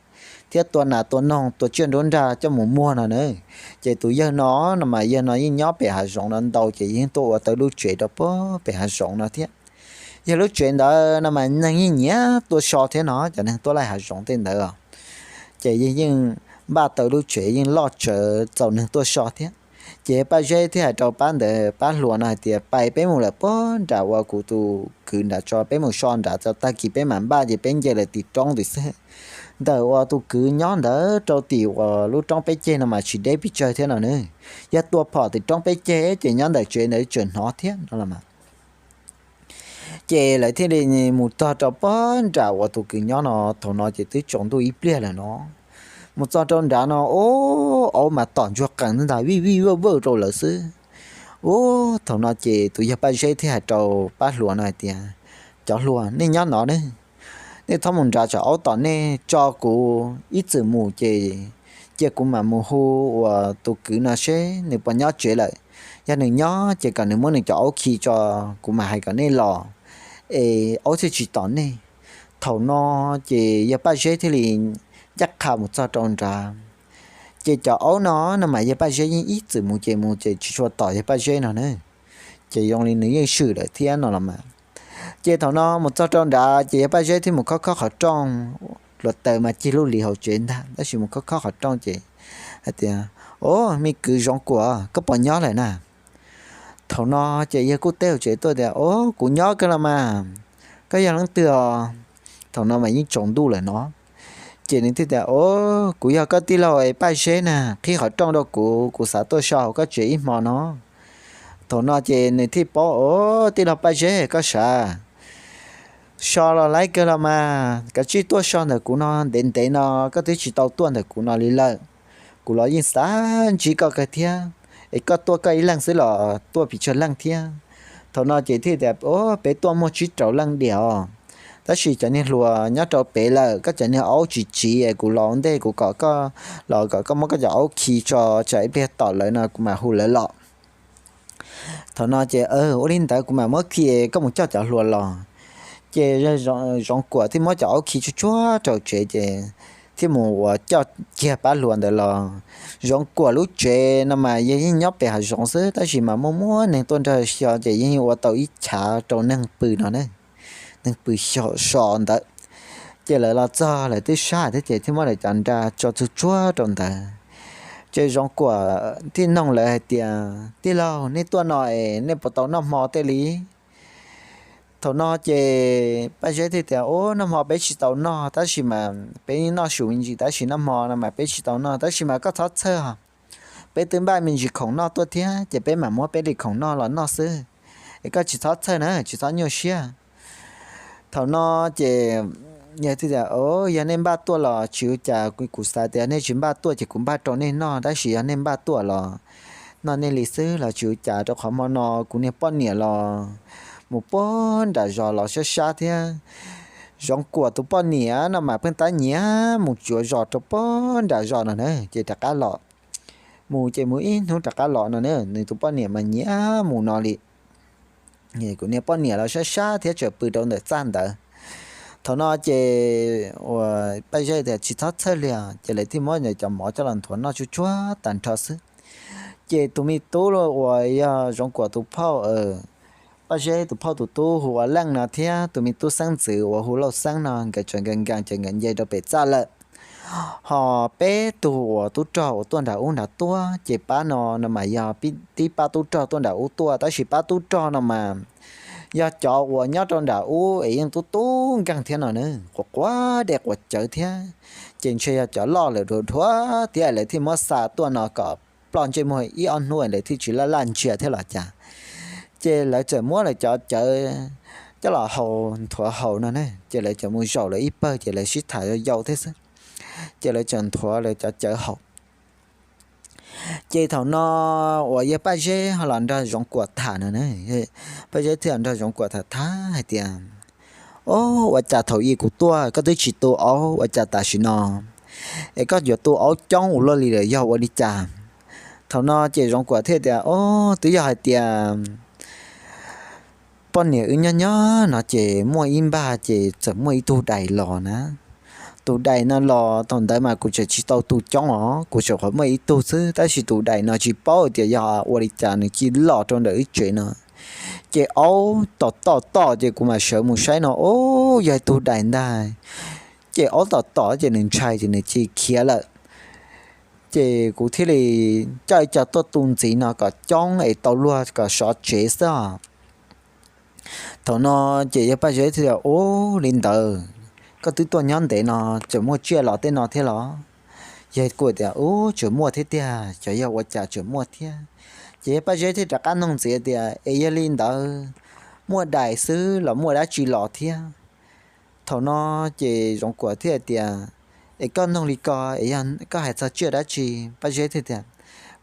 thiab tua nas tua noog tua tsiaj nruab nrag coj mus muag no na. Ces tus yawg no no mas yawg no yeej nyob pem hav zoov no ntau ces yeej tuaj ua tau lub tsev rau puag pem hav zoov no thiab. Yog lub tsev ntawd no mas neeg yeej nyiam tuaj so thiab no, cov neeg tuaj laij hav zoov tej ntawd ces yeej yeej npaj tau lub tsev yeej loj tsawv txaus neeg tuaj so thiab. Ces Paj Zeb thiaj hais rau pab ntawd pab hluas no hais tias, Pais peb mus lawm puag nram uas kuv tus kwv nrad tso, peb mus so nrad tso, tag kis peb mam npaj ces peb nce lawm tim roob tim xwb. Ntawm uas tus kwv nyob ntawd rau tim uas lub roob peb ceg no mas tsis deb pes tsawg thiab no ne. Yog tua phom tim roob peb ceg ces nyob ntawm tsev ntawd tseem hnov thiab no los mas. Ces lawv thiaj li mus txog rau puag nram uas tus kwv nyob no. Thaum no ces twb tsaus ntuj ib pliag lawm no. Mus txog rau nrad no, ub, aub mas tom ntsuag qees ntag, vij vij vawj vawj rau lawv xwb. Ub, thaum no ces tus yawg Paj Zeb thiaj hais rau pab hluas no hais tias, Cov hluas, nej nyob no ne, nej txhob mus nrad tsam aub tom nej, tso kuv ib txwm mus ces cia kuv mam mus hu uas tus kwv no seb nws puas nyob tsev lawm. Yog nws nyob ces kom nws muab nws cov aub khi tso, kuv mam hais kom nej los es aub thiaj tsis tom nej. Thaum no ces yawg Paj Zeb thiaj li ncaj qha mus txog rau nrad. Ces cov aub no no mas yawg Paj Zeb yeej ib txwm mus ces mus ces tsis tshua tom yawg Paj Zeb no ne. Ces zoo li nws yeej swm lawm thiab no los mas. Ces thaum no mus txog rau nrad ces yawg Paj Zeb thiaj mus khob khob qhov rooj, hluav taws mas cig lub hliv hauv tsev ntag, tab sis mus khob khob qhov rooj ces hais tias, Ub, me kwv Zoov Kuam, koj puas nyob lawm na? Thaum no ces yawg kuj teb hauv tsev tuaj tias, Ub, kuv nyob kawg los mas, koj yog leej twg os? Thaum no mas yeej tsaus ntuj lawm no. Ces nws thiaj tias, Ub, kuv yog koj tij laug es Paj Zeb na, qhib qhov rooj rau kuv, kuv xav tuaj so hauv koj tsev ib hmo no. Thaum no ces nws thiaj paub, Ub, tij laug Paj Zeb, koj sav so los laib kawg los mas, kav tsij tuaj so ntawm kuv no, ntev ntev no koj twb tsis tau tuaj ntawm kuv no li lawm. Kuv los yeej xav ntsib koj kawg thiab, es koj tuaj koj ib leeg xwb los tuaj pes tsawg leej thiab? Thaum no ces thiaj tias, Ub, peb tuaj muaj tsib rau leej diam os, tab sis cov niag hluas nyob rau pem lawm, koj cov niag aub tsis tsiv es kuv los ntej kuv kom koj los kom koj muab koj cov aub khi tso, tsam ib pliag tom lawv no kuv mam hu lawv los. Thaum no ces, Ua li ntawd kuv mam muab khi, koj mus coj cov hluas los. Ces Zoov Kuam thiaj muab cov aub khi tsuag tsuag rau tsev ces thiaj mus uas coj kiag pab hluas ntawd los. Zoov Kuam lub tsev no mas yog yeej nyob pem hav zoov xwb, tab sis mas muaj muaj neeg tuaj nrog xyuas ces yeej ua tau ib chav rau neeg pw no ne, neeg pw so ntawd. Ces lawv los txog lawv twb sab thiab ces thiaj muab lawv cov nra tso tsuag tsuag rau ntawd. Ces Zoov Kuam thiaj noog lawv hais tias, Tij laug, nej tuaj no es nej puas tau noj hmo tej li? Thaum no ces Paj Zeb thiaj tias, Ub, noj hmo peb tsis tau noj, tab sis mas peb noj su me ntsis, tab sis noj hmo no mas peb tsis tau noj, tab sis mas koj txhob txhawj, peb twb npaj me ntsis khoom noj tuaj thiab ces peb mam muab peb li khoom noj los noj xwb. Es koj tsis txhob txhawj na, tsis txhob nyuaj siab. Thaum no ces yawg thiaj tias, Yog nej npaj tuaj los tsis ua cas, kuv xav tias nej tsis npaj tuaj ces kuv npaj rau nej noj, tab sis yog nej npaj tuaj los noj nej li xwb los tsis ua cas, rau qhov hmo no kuv niag poj niam los mus puag nram zos los sab sab thiab. Zoov Kuam tus poj niam no mas pheej tab nyiam mus tsuav zos rau puag nram zos no na, ces rov qab los. Mus ces mus ib hnub rov qab los no na, nws tus poj niam mas nyiam mus no li. Kuv niag poj niam los sab sab thiab tseem pw rau ntawm txaj ntawd. Thaum no ces uas Paj Zeb tias, Tsis txhob txhawj li os. Ces lawv thiaj muab cov mov coj los nthuav noj tsuag tsuag tag nrho xwb. Ces tus me tub uas yog Zoov Kuam tus phauj, Paj Zeb tus phauj tus tub hu ua Leej no thiab tus me tub xeeb ntxwv uas hu Lauj Xeeb no nkawd tseem nkees nkees ces nkawd nce rau pem txaj lawm. Ho peb tug uas tub rog uas tuaj nram ub nrad tuaj ces pab no no mas yog tib pab tub rog tuaj nram ub tuaj, tab sis pab tub rog no mas yog cov uas nyob rau nram ub es yeej tub tub nkeeg thiab no na, quav quav dej quav cawv thiab. Ces ntshe yog cov loj lawm dhuav dhuav thiab lawv thiaj muab xa tuaj no kom ploj ntsej muag ib ob hnub lawv thiaj tsis laj laj ntsia thiab los cas. Ces lawv txawm muab lawv cov cawv coj los haus nthuav haus no ne, ces lawv txawm mus zaum lawv ib pawg ces lawv sib tham yau yau thiab xwb. Ces lawv txawm nthuav lawv cov cawv haus. Ces thaum no uas yawg Paj Zeb ho los nrog Zoov Kuam tham no, Paj Zeb thiaj los nrog Zoov Kuam tham tham hais tias, Ob, ua cas thaum i kuv tuaj koj twb tsis tu aub, ua cas tam sim no es koj yuav tu aub coob ua luaj li lawm, yog ua li cas? Thaum no ces Zoov Kuam thiaj tias, Ob, twb yog hais tias poj niam wb nyob nyob no ces muaj ib npag ces txawm muaj ib tug dais los na. Tus dais no los thaum ntawd mas kuv tseem tsis tau tu coob os, kuv tseem qhuav muaj ib tug xwb, tab sis tus dais no tsis paub tias yog ua li cas nws cia li los rau ntawm wb tsev no. Ces aub tom tom tom ces kuv mam sawv mus saib no, Ob, yog ib tug dais ntag. Ces aub tom tom ces nws ntshai ces nws cia li khiav lawm. Ces kuv thiaj li coj ib co tuaj tu ntxiv no kom coob es tau luag kom sov tsev xwb os. Thaum no ces yawg Paj Zeb thiaj tias, Ub, li ntawd koj twb tuaj nyob ntev no, tseem muaj tsiaj los tej no thiab los? Yawg Kuam tias, Ub, tseem muaj thiab tiag, xyov yog ua cas tseem muaj thiab. Ces yawg Paj Zeb thiaj rov qab noog ntxiv tias, Es yog li ntawd muaj dais xwb los muaj dab tsi los thiab? Thaum no ces Zoov Kuam thiaj tias, Es koj noog li ko, es yog koj hais txog tsiaj dab tsi? Paj Zeb thiaj tias,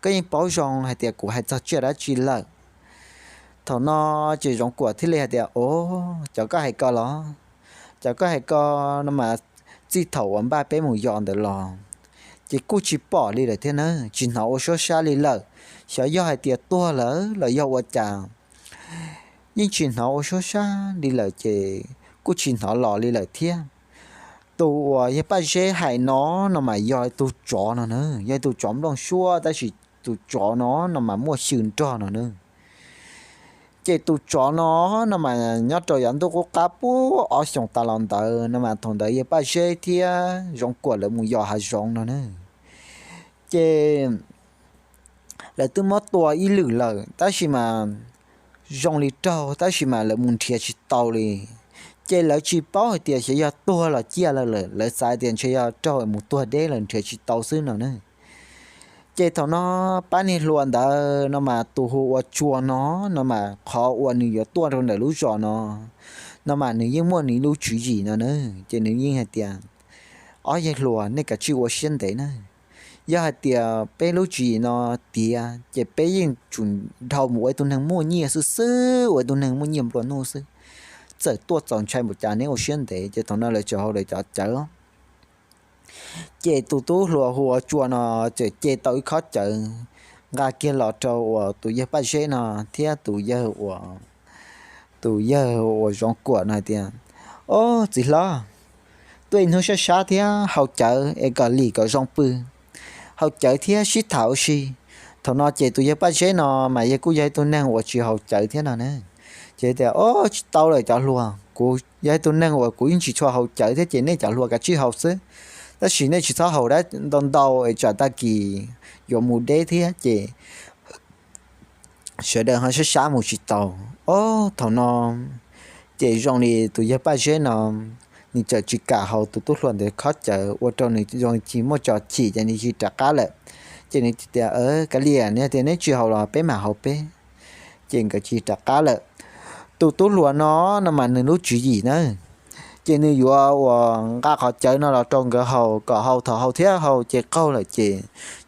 Koj yeej paub zoo hais tias kuv hais txog tsiaj dab tsi lawm. Thaum no ces Zoov Kuam thiaj li hais tias, Ob, cov koj hais ko los? Cov koj hais ko no mas txij thaum uas npaj peb mus yos ntawd los ces kuj tsis pom li lawm thiab na, tsis hnov ua suab sab li lawm. Xyov yog hais tias tuag lawm los yog ua cas, yeej tsis hnov ua suab sab li lawm ces kuj tsis hnov los li lawm thiab. Tus uas yawg Paj Zeb hais no no mas yog tus tsov no na, yog tus tsov nplooj suab, tab sis tus tsov no no mas muaj xyw nrog no na. Ces tus tsov no no mas nyob rau yav ntuj qub qab puag ob xyoos tas los ntawd no mas thaum ntawd yawg Paj Zeb thiab Zoov Kuam lawv mus yos hav zoov no na. Ces lawv twb muab tua ib lwm lawm tab sis mas zoo li raug tab sis mas lawv mus nrhiav tsis tau li. Ces lawv tsis paub hais tias xyov yog tuag los ciaj lawm, lawv xav tias ntshe yog raug mus tuag deb lawm nrhiav tsis tau xwb no na. Ces thaum no pab niag hluas ntawd no mas tus hu ua Tsua no no mas qhov uas nws yuav tuaj rau ntawm lub zos no no mas nws yeej muaj nws lub tswv yim no na. Ces nws yeej hais tias, Ob yawg hluas, nej kav tsij ua siab ntev na. Yog hais tias peb lub tswv yim no tiav ces peb yeej tsum dhau mus ua ib tug neeg muaj nyiaj xwb xwb, ua ib tug neeg muaj nyiaj nplua nuj xwb. Txawm tuaj txaus ntshai npaum cas neb ua siab ntev. Ces thaum no lawv txawm hau lawv cov cawv. Ces tus tub hluas hu ua Tsua no txawm ce tau ib khob cawv nqa kiag los rau uas tus yawg Paj Zeb no thiab tus yawg uas, tus yawg uas Zoov Kuam no hais tias, Ob, txiv hlob, tuaj ib hnub sab sab thiab haus cawv es kom lim kom zoo pw, haus cawv thiab sib tham ua si. Thaum no ces tus yawg Paj Zeb no mas yawg kuj yog ib tug neeg uas tsis haus cawv thiab no na. Ces tias, Ob, tsis tau lawm cov hluas, kuv yog ib tug neeg uas kuv yeej tsis tshua haus cawv thiab ces nej cov hluas kav tsij haus xwb. Tab sis nej tsis txhob haus dab ntau ntau es tsam tag kis yuav mus deb thiab ces sawv daws ho sab sab mus tsis tau. Ob, thaum no ces zoo li tus yawg Paj Zeb no nws txawm tsis kam haus tus tub hluas ntawd khob cawv ua rau nws zoo li muaj tso chim ces nws cia li rov qab lawm. Ces nws tias, Kav liam, nws tias neb tsis haus los peb mam haus peb. Ces nkawd cia li rov qab lawm. Tus tub hluas no no mas nws lub tswv yim na, ces nws yuav uas nqa qhov cawv no los rau nkawd haus kom haus, thaum haus thiab haus ces qaug lawm ces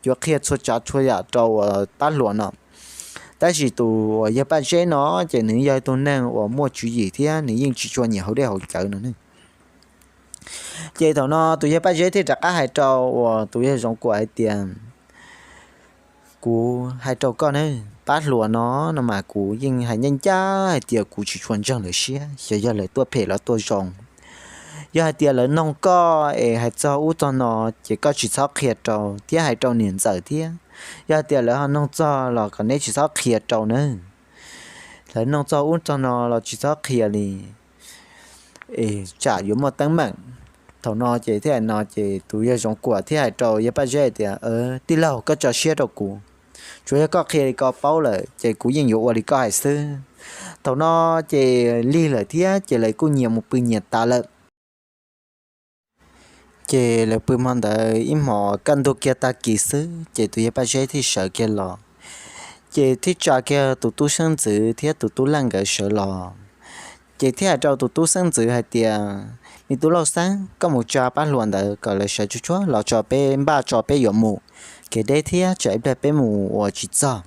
yuav qhia txhua tsav txhua yam rau uas pab hluas no. Tab sis tus uas yawg Paj Zeb no ces nws yog ib tug neeg uas muaj tswv yim thiab nws yeej tsis tshua nyiam haus dej haus cawv no ne. Ces thaum no tus yawg Paj Zeb thiaj rov qab hais rau uas tus yawg Zoov Kuam hais tias, kuv hais rau koj ne, pab hluas no no mas kuv yeej hais ncaj ncaj hais tias kuv tsis tshua ntseeg lawv siab, xyov yog lawv tuaj phem los tuaj zoo. Yog hais tias lawv noog koj es hais txog ub txog no, ces koj tsis txhob qhia rau thiab hais rau niam ntxawm thiab. Yog hais tias lawv ho noog txog los kom neb tsis txhob qhia rau nawb. Lawv noog txog ub txog no los tsis txhob qhia li, tsam yuav muaj teeb meem. Thaum no ces thiaj hais no ces tus yawg Zoov Kuam thiaj hais rau yawg Paj Zeb tias, tij laug, koj tso siab rau kuv, tsuas yog koj qhia li ko paub lawm ces kuv yeej yuav ua li koj hais xwb. Thaum no ces lig lawm thiab ces lawv kuj nyias mus pw nyias tas lawm. Ces lawv pw hmo ntawd ib hmos kaj ntug kiag tag kis xwb ces tus yawg Paj Zeb thiaj sawv kiag los, ces thiaj tsa kiag tus tub xeeb ntxwv thiab tus tub leej nkawd sawv los. Ces thiaj hais rau tus tub xeeb ntxwv hais tias, me tub Lauj Xeeb, koj mus tsa pab hluas ntawd kom lawv sawv tsuag tsuag los tso peb npaj tso peb yuav mus, kev deb thiab tsam ib pliag peb mus ua tsis txog.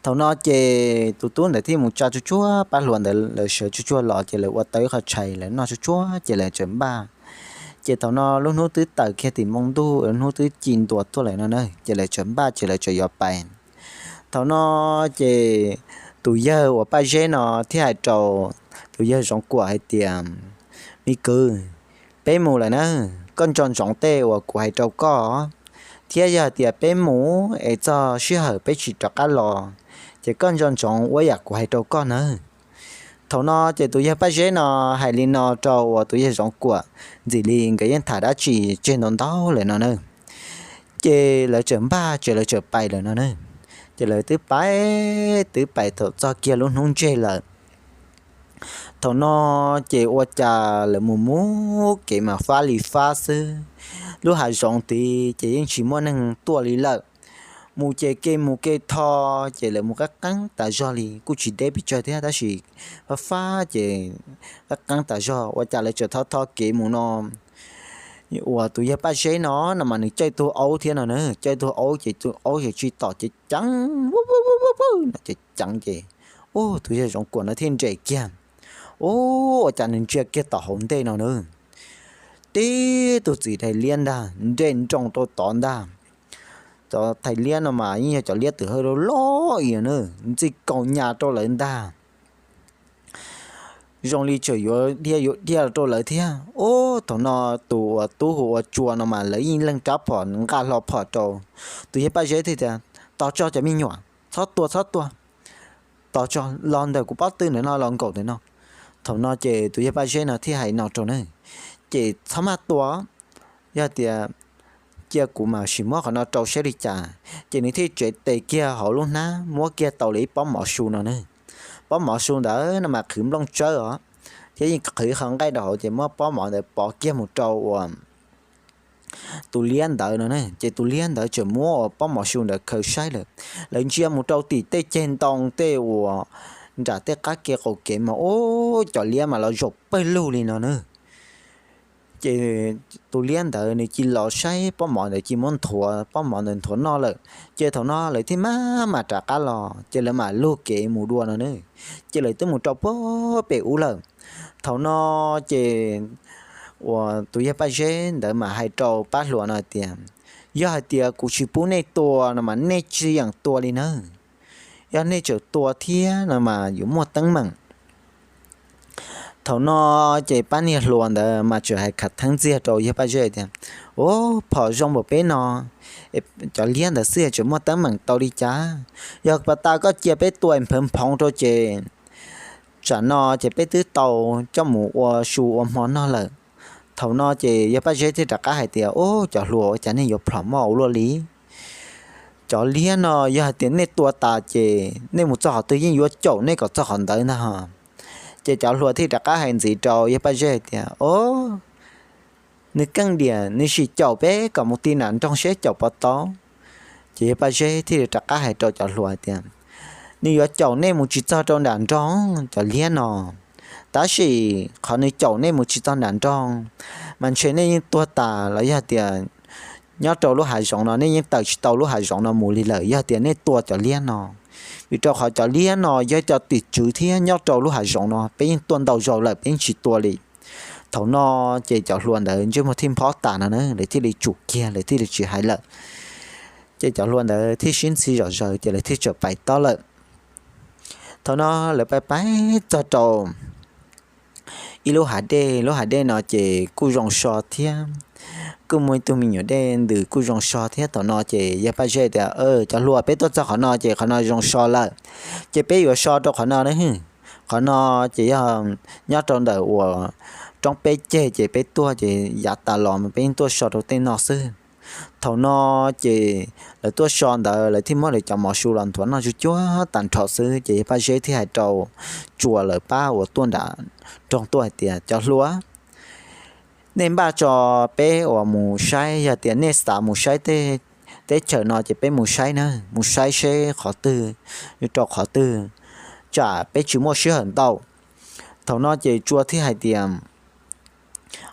Thaum no ces tus tub ntawd thiaj mus tsa tsuag tsuag pab hluas ntawd, lawv sawv tsuag tsuag los ces lawv ua tau ib qho tshais lawv noj tsuag tsuag ces lawv txawm npaj. Ces thaum no lub hnub twb tawm kiag tim npoo ntuj, lub hnub twb ci ntua tuaj lawm no na, ces lawv txawm npaj ces lawv txawm yuav pais. Thaum no ces tus yawg uas Paj Zeb no thiaj hais rau tus yawg Zoov Kuam hais tias, me kwv, peb mus lawm na, koj nco ntsoov tej uas kuv hais rau koj, thiab yog hais tias peb mus es txog sij hawm peb tsis rov qab los, ces koj nco ntsoov ua yam kuv hais rau koj nawb. Thaum no ces tus yawg Paj Zeb no hais li no rau uas tus yawg Zoov Kuam, ntxim li nkawd yeej tham dab tsi tseg ntau ntau lawm no na. Ces lawv txawm npaj ces lawv txawm pais lawm no na. Ces lawv twb pais twb pais thaum txog kiag lub hnub ntseg lawm. Thaum no ces ua cas lawv mus mus kev mas fab li fab xwb, lub hav zoov tid ces yeej tsis muaj neeg tuaj li lawm. Mus ces kev mus kev tho, ces lawv mus qab qeeb tas zog li, kuj tsis deb pes tsawg thiab tab sis fab fab ces qab qeeb tas zog, ua cas lawv txawm tho tho kev mus no uas tus yawg Paj Zeb no no mas nws caij tug aub thiab no na, caij tug aub ces tus aub ces tsis tom ces ceev no ces ceev ces, ub, tus yawg Zoov Kuam no thiaj nres kiag. Ub, ua cas nws ntsia kiag tom hauv ntej no na, tib tug txiv thais liab ntag nres nroos rau tod ntag. Cov thais liab no mas yeej yog cov liab twm hawj loj loj i na, ntxij kaus nyas rau lawv ntag. Zoo li tseem yuav dhia yuav dhia rau lawv thiab. Ub, thaum no tus uas tub hu ua Tsua no mas lawv yeej leej rab phom nqa hlo phom rau. Tus yawg Paj Zeb thiaj tias, tos tso cov me nyuam, txhob tua txhob tua, tos tso, los ntawm kuv pob tw ntawm no los nkaum ntawm no. Thaum no ces tus yawg Paj Zeb no thiaj hais no rau na, ces txhob maj tua, yog tias cia kuv mam sim muab qhov no rau saib li cas. Ces nws thiaj tsev tes kiag hauv lub hnab muab kiag tau li ib pob mov su no na. Pob mov su ntawd no mas qhwv nplooj tsawb os, thiab yeej qhwv qhov nqaij rau hauv ces muab pob mov ntawd pov kiag mus rau uas tus liab ntawd no na. Ces tus liab ntawd tseem muab uas pob mov su ntawd khaws saib lawm. Lawv ntsia mus rau tim tej ceg ntoo tej uas nram tej qab ke qaum kev mas ub, cov liab mas los zaum pawg lug li no na. Ces tus liab ntawd nws cia li los saib pob mov ntawd, cia li muab nthuav pob mov ntawd nthuav noj lawm. Ces thaum no lawv thiaj maj mam rov qab los, ces lawv mam lug kev mus dua no na. Ces lawv twb mus rau puag pem ub lawm. Thaum no ces uas tus yawg Paj Zeb ntawd mas hais rau pab hluas no tias, yog hais tias kuv tsis pub nej tua no mas nej tsis yeem tua li nawb. Yog nej tseem tua thiab no mas yuav muaj teeb meem. Thaum no ces pab niag hluas ntawd mas tseem hais khav theeb ntxiag rau yawg Paj Zeb tias, ub, phom zoo npaum peb no, cov liab ntawd xwb tseem muaj teeb meem tau li cas? Yog pas tas koj cia peb tua nphawv nphoov rau ces tsam no ces peb twb tau coj mus ua su ua hmo noj lawm. Thaum no ces yawg Paj Zeb thiaj rov qab hais tias, ub, cov hluas, ua cas nej yuav plhom moj ua luaj li? Cov liab no yog hais tias nej tua tas ces nej mus txog qhov twg yeej yuav caum nej kom txog qhov ntawd ntag. Ces cov hluas thiaj rov qab hais ntxiv rau yawg Paj Zeb hais tias, o, nws keej diam, nws sim caum peb kom mus ti nram nroog seb caum puas tau. Ces yawg Paj Zeb thiaj li rov qab hais rau cov hluas hais tias, nws yuav caum nej mus tsis txog rau nram nroog, cov liab no. Tab sis qhov nws caum nej mus tsis txog nram nroog, mas ntshe nej yeej tuag tas los yog tias nyob rau lub hav zoov no nej yeej tawm tsis tau lub hav zoov no mus li lawm yog tias nej tua cov liab no. Vim rau qhov cov liab no yog cov tim tswv thiab nyob rau lub hav zoov no peb yeej tua ntau zaus lawm peb yeej tsis tua li. Thaum no ces cov hluas ntawd ntsej muag thiaj nphob tas no na, lawv thiaj li tsum kiag lawv thiaj li tsis hais lawm. Ces cov hluas ntawd thiaj sib ntxhi zom zaws ces lawv thiaj tsawm pais tob lawm. Thaum no lawv pais pais txog rau ib lub hav dej, lub hav dej no ces kuj zoo so thiab, kuj muaj ib tug me nyuam dej ntws kuj zoo so thiab. Thaum no ces yawg Paj Zeb tias, Cov hluas, peb tuaj txog qhov no ces qhov no zoo so lawm, ces peb yuav so rau qhov no na. Qhov no ces yog nyob rau ntawm uas roob peb ceg ces peb tuaj ces yav tas los peb yeej tuaj so rau tej no xwb. Thaum no ces lawv tuaj so ntawd lawv thiaj muab lawv cov mov su los nthuav noj tsuj cuag tag nrho xwb ces yawg Paj Zeb thiaj hais rau Tsua lawv pab uas tuaj nram nroog tuaj hais tias, Cov hluas, nej npaj tso peb uas mus saib, yog tias nej xav mus saib tej teb chaws no ces peb mus saib na, mus saib seb qhov twg rau qhov twg, tsam peb tsis muaj sij hawm ntau. Thaum no ces Tsua thiaj hais tias,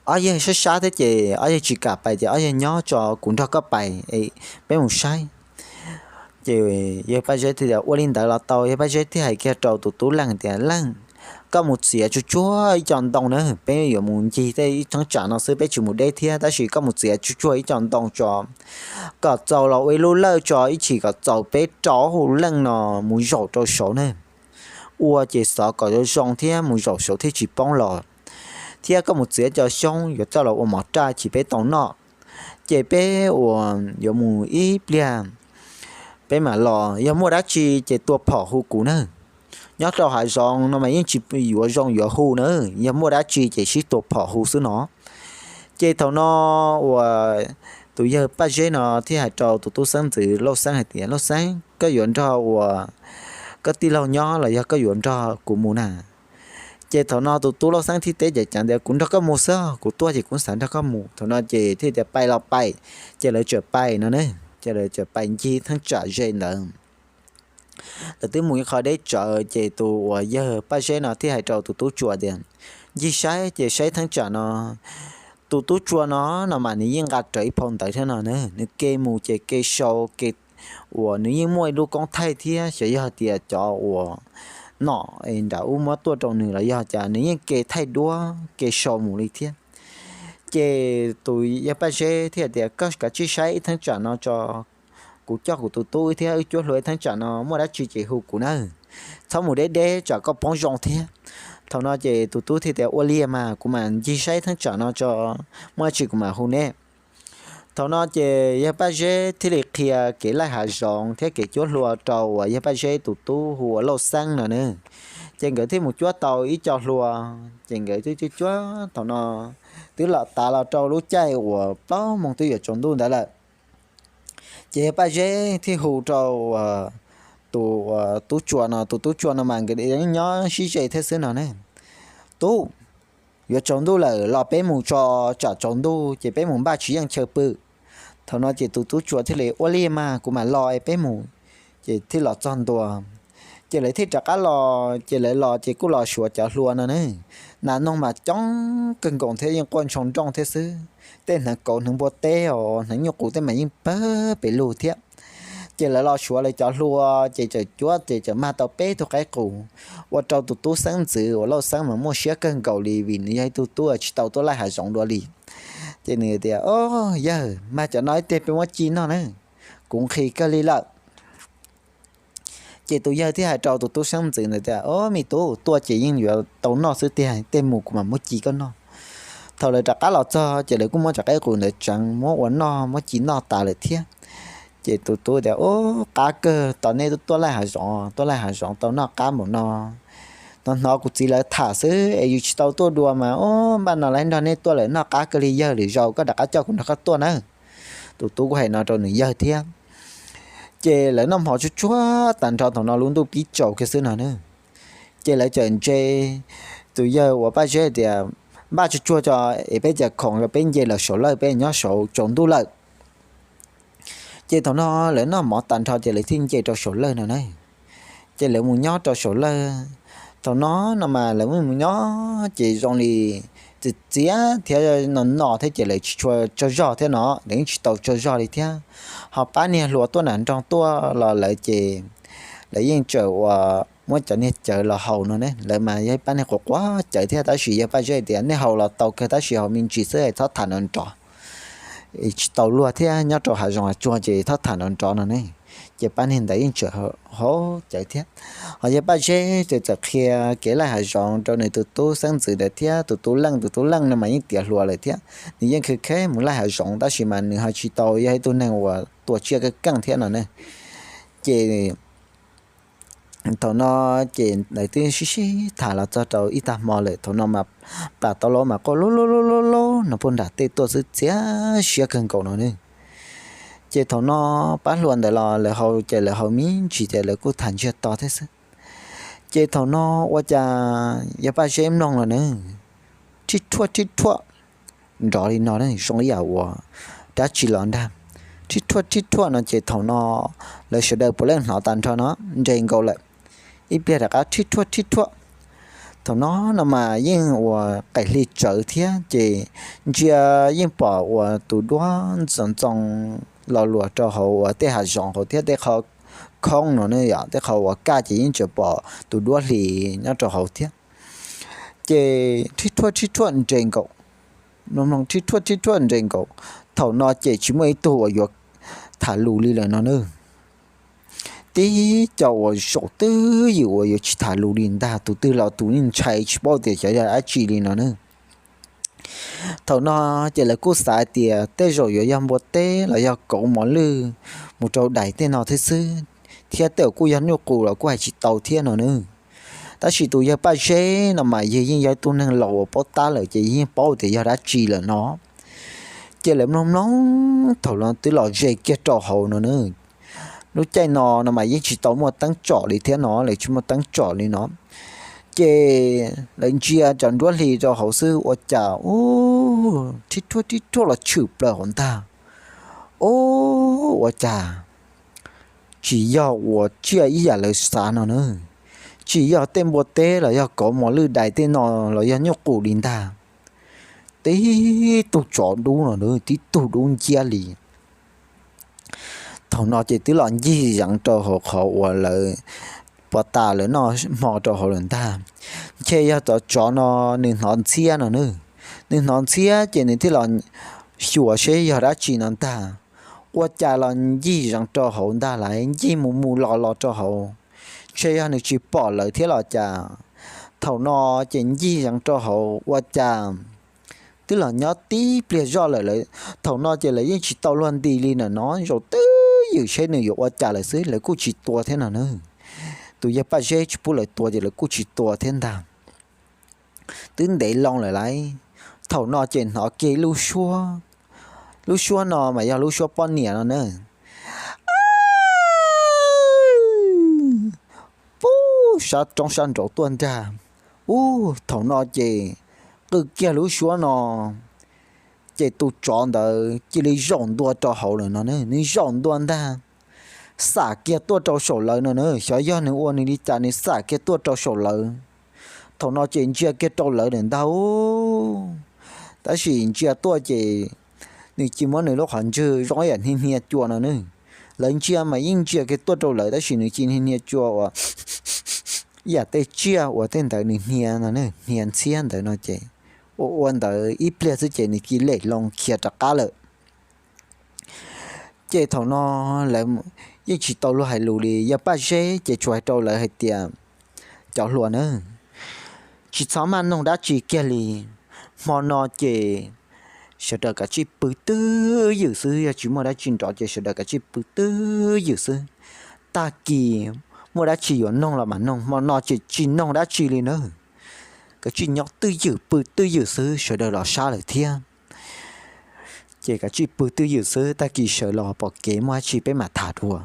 Ob yawg sab sab thiab ces ob yawg tsis kam pais ces ob yawg nyob tso kuv nrog koj pais, peb mus saib. Ces yawg Paj Zeb thiaj tias, Ua li ntawd los tau. Yawg Paj Zeb thiaj hais kiag rau tus tub Leej tias, Leej, koj mus txiav tsuj tsuag ib co ntoo na, peb yuav mus ncig tej ib thaj tsam no xwb peb tsis mus deb thiab, tab sis koj mus txiav tsuj tsuag ib co ntoo tso kom txaus los ua ib lub lawj tso ib chim kom txaus peb rau hauv leej no mus zaum rau saud na. Ua ces xov kom zoo zoo thiab mus zaum saud thiaj tsis poob los. Thiab koj mus txiav cov xyoob yuav coj los ua mov raj chim peb tau noj. Ces peb uas yuav mus ib pliag peb mam los, yog muaj dab tsi ces tua phom hu kuv na. Nyob rau hav zoov no mas yeej tsis yuav zoo yuav hu na, yog muaj dab tsi ces sib tua phom hu xwb no. Ces thaum no uas tus yawg Paj Zeb no thiaj hais rau tus tub xeeb ntxwv Lauj Xeeb hais tias, Lauj Xeeb, koj yuav nrog uas koj tij laug nyob los yog koj yuav nrog kuv mus na? Ces thaum no tus tub Lauj Xeeb thiaj teb ceev ceev tias, Kuv nrog koj mus xwb, kuv tuaj ces kuv xav nrog koj mus. Thaum no ces thiaj tias, Pais los pais. Ces lawv txawm pais no ne, ces lawv txawm pais ncig thaj tsam ze ntawd. Lawv twb mus ib qho deb tsawv ces tus uas yawg Paj Zeb no thiaj hais rau tus tub Tsua tias, Ncig saib ces saib thaj tsam no. Tus tub Tsua no no mas nws yeej nqa rawv ib phau ntawv thiab no ne, nws ke mus ces ke sau ke uas nws yeej muaj ib lub koob thaij thiab xyov yog tias cov uas nom nram ub muab tuaj rau nws los yog cas nws yeej ke thaij duab ke sau mus li thiab. Ces tus yawg Paj Zeb thiaj tias, Koj kav tsij saib ib thaj tsam no tso, kuv coj kuv tus tub thiab wb cuab hlua ib thaj tsam no, muaj dab tsi ces hu kuv na, txhob mus deb deb tsam koj poob zoo thiab. Thaum no ces tus tub thiaj tias, Ua li mas kuv mam ncig saib ib thaj tsam no tso, muaj dab tsi kuv mam hu neb. Thaum no ces yawg Paj Zeb thiaj li qhia kev laij hav zoov thiab kev cuab hlua rau uas yawg Paj Zeb tus tub hu ua Lauj Xeeb no ne. Ces nkawd thiaj mus cuab tau ib co hlua, ces nkawd twb cuab cuab thaum no twb los tav los rau lub caij uas plaub moos twb yuav tsaus ntuj ntawd lawm. Ces yawg Paj Zeb thiaj hu rau tus tub Tsua no, tus tub Tsua no mas nkawd nyob sib ze thiab xwb no ne. Tub, yuav tsaus ntuj lawm los peb mus tso, tsam tsaus ntuj ces peb mus npaj tsis yeej chaw pw. Thaum no ces tus tub Tsua thiaj li, Ua li mas kuv mam los es peb mus. Ces thiaj los txog ntua, ces lawv thiaj rov qab los, ces lawv los ces kuj los suav cov hlua no ne. Nas noog mas coob kawg nkaus thiab yeej quaj ntshoo nrooj thiab xwb, tej hneev kauv hneev npua teb os hneev nyuj qus tej mas yeej pawg pes lug thiab. Ces lawv los suav lawv cov hlua, ces txawm cuab ces txawm mag tau peb tug qaib qus, ua rau tus tub xeeb ntxwv uas Lauj Xeeb mas muaj siab kawg nkaus li vim nws yog ib tug tub tsis tau tuaj laij hav zoov dua li. Ces nws tias, O yawg, mag cov no ib teg peb muab ci noj na, kuv nqhis kawg li lawm. Ces tus yawg thiaj hais rau tus tub xeeb ntxwv ntawd tias, O me tub, tuaj ces yeej yuav tau noj xwb tiag, tej mus kuv mam muab ci koj noj. Thaum lawv rov qab los txog ces lawv kuj muab cov qaib qus ntawd tseev muab ua noj muab ci noj tas lawm thiab. Ces tus tub tias, O, qab kawg, tos nej tuaj laij hav zoov, tuaj laij hav zoov tau noj qab npaum no. Hnov hnov kuv txiv lawv tham xwb es yus tsis tau tuaj dua mas, o, npaj no lawv nrog nej tuaj lawm, noj qab kawg li yawg, lwm zaus koj rov qab coj kuv nrog koj tuaj nawb. Tus tub kuj hais no rau nws yawg thiab. Ces lawv noj hmo tsuag tsuag tag nrho thaum no lub ntuj pib tsaus kiag xwb no na. Ces lawv txawm ntse tus yawg uas Paj Zeb tias, Npaj tsuag tsuag tso es peb cov khoom los peb nce los saum lawj, peb nyob saud tsaus ntuj lawm. Ces thaum no lawv noj hmo tag nrho ces lawv thiaj nce rau saum lawj no na. Ces lawv mus nyob rau saum lawj Thaum no no mas lawv mus nyob ces zoo li txiv txiav thiab no no thiab ces lawv tsis tshua tsaug zog thiab no, lawv yeej tsis tau tsaug zog li thiab. Ho pab niag hluas tuaj nram nroog tuaj los lawv ces lawv yeej tseem ua muab cov niag cawv los haus no ne. Lawv mas yog pab niag quav quav cawv thiab tab sis yawg Paj Zeb tias nej haus los tau kawg tab sis haus me ntsis xwb txhob tham nrov nrov, tsis tau luag thiab nyob rau hav zoov hav tsuag ces txhob tham nrov nrov no ne. Ces pab niag ntawd yeej tseem haus cawv thiab. Ho yawg Paj Zeb ces txawm qhia kev laij hav zoov rau nws tus tub xeeb ntxwv ntawd thiab tus tub leej, tus tub leej no mas yeej tiav hluas lawm thiab nws yeej khwv kheev mus laij hav zoov tab sis mas nws ho tsis tau yog ib tug neeg uas tua tsiaj keej keej thiab no ne. Ces thaum no ces lawv twb sib sib tham los txog rau ib tag hmo lawm, thaum no mas plas tau los mas quaj lub lub lub lub lub no puag nram tej tuaj xwb txiav siab kawg nkaus no ne. Ces thaum no pab hluas ntawd los lawv haus ces lawv haus me ntsis ces lawv kuj tham ntsiag to thiab xwb. Ces thaum no ua cas yawg Paj Zeb mloog los na, rhib rhuaj rhib rhuaj nrov li no zoo ib yam uas dab tsi los ntag. Rhib rhuaj rhib rhuaj no ces thaum no lawv sawv daws puav leej hnov tag nrho no nres nkaus lawm. Ib pliag rov qab rhib rhuaj rhib rhuaj. Thaum no no mas yeej ua qaim hli tsawv thiab ces ntsia yeej pom ua tus duab ntxoov ntxoo los luas rau hauv ua tej hav zoov hauv thiab tej qhov khoob no ne, yog tej qhov uas kaj ces yeej tseem pom tus duab hli nyob rau hauv thiab. Ces rhib rhuaj rhib rhuaj nres nkaus, mloog mloog rhib rhuaj rhib rhuaj nres nkaus. Thaum no ces tsis muaj ib tug uas yuav tham lus li lawm no na. Tib co uas zaum twj ywm uas yuav tsis tham lus li ntag, tus twg los tus yeej ntshai tsis paub tias xyov yog dab tsi li no na. Thaum no ces lawv kuj xav tias tej zaum yuav yog npua teb los yog kauv mos lwj mus rau dais tej no thiab xwb, thiab tej zaum kuj yog nyuj qus los kuj hais tsis tau thiab no na. Tab sis tus yawg Paj Zeb no mas yawg yeej yog ib tug neeg laus uas paub tab lawm ces yawg yeej paub tias yog dab tsi lawm no. Ces lawv mloog mloog thaum no twb los ze kiag rau hauv no na. Lub caij no no mas yeej tsis tau muaj teeb tsom li thiab no, lawv tsis muaj teeb tsom li no. Ces lawv ntsia cov nruab hlis rau hauv xwb ua cas u, rhib rhuaj rhib rhuaj los tshwm plaws hauv ntag. U, ua cas tsis yog ua tsiaj ib yam lawv xav no na, tsis yog tej npua teb los yog kauv mos lwj dais tej no los yog nyuj qus li ntag. Tib tug tsov dub no, tib tug dub nciab li. Thaum no ces twb los ncig zeev rau hauv qhov uas lawv pov tas lawv noj hmo rau hauv lawm ntag. Ntshe yog cov tsov no nws hnov ntxhiab no na, nws hnov ntxhiab ces nws thiaj los xyuas seb yog dab tsi no ntag. Ua cas los ncig zeev rau hauv ntag lauj, ncig mus mus los los rau hauv. Ntshe yog nws tsis pom lawv thiab los cas. Thaum no ces ncig zeev rau hauv ua cas twb los nyob tib pliag zoj lawm, thaum no ces lawv yeej tsis tau luag nti li na no, zaum twj ywm seb nws yuav ua cas lawm xwb, lawv kuj tsis tua thiab no na. Tus yawg Paj Zeb tsis pub lawv tua ces lawv kuj tsis tua thiab ntag. Twb ntev loo lawm lauj, thaum no ces hnov kiag lub suab, lub suab no mas yog lub suab poj niam no na. Pub sab roob sab nraud tuaj ntag. U, thaum no ces qw kiag lub suab no, ces tus tsov ntawd cia li zaum ntua rau hauv lawm no, nws zaum ntua ntag, xam kiag tuaj rau saum lawv no na. Xyov yog nws ua nws li cas nws xam kiag tuaj rau saum lawv. Thaum no ces ntsia kiag rau lawv lawm ntag. Tab sis ntsia tuaj ces nws cia muab nws lub qhov ntswg zoo ib yam hnia hnia cua no na. Lawv ntsia mas yeej ntsia kiag tuaj rau lawv tab sis nws cia hnia hnia cua ua ib yam tej tsiaj uas tej ntawd nws hnia no, hnia ntxhiab ntawd no ces ua ua ntawd ib pliag xwb ces nws cia lem loo khiav rov qab lawm. Ces thaum no lawv yeej tsis tau luag hais lus li, yawg Paj Zeb ces tsuas hais rau lawv hais tias, cov hluas na, tsis txhob maj noog dab tsi kiag li. Hmo no ces sawv daws kav tsij pw twj ywm xwb, yog tsis muaj dab tsi nrov ces sawv daws kav tsij pw twj ywm xwb. Tag kis muaj dab tsi yuav noog los mam noog, hmo no ces tsis noog dab tsi li na. Kav tsij nyob twj ywm pw twj ywm xwb, sawv daws los sab lawm thiab. Ces kav tsij pw twj ywm xwb, tag kis sawv los pom kev muaj dab tsi peb mam tham dua.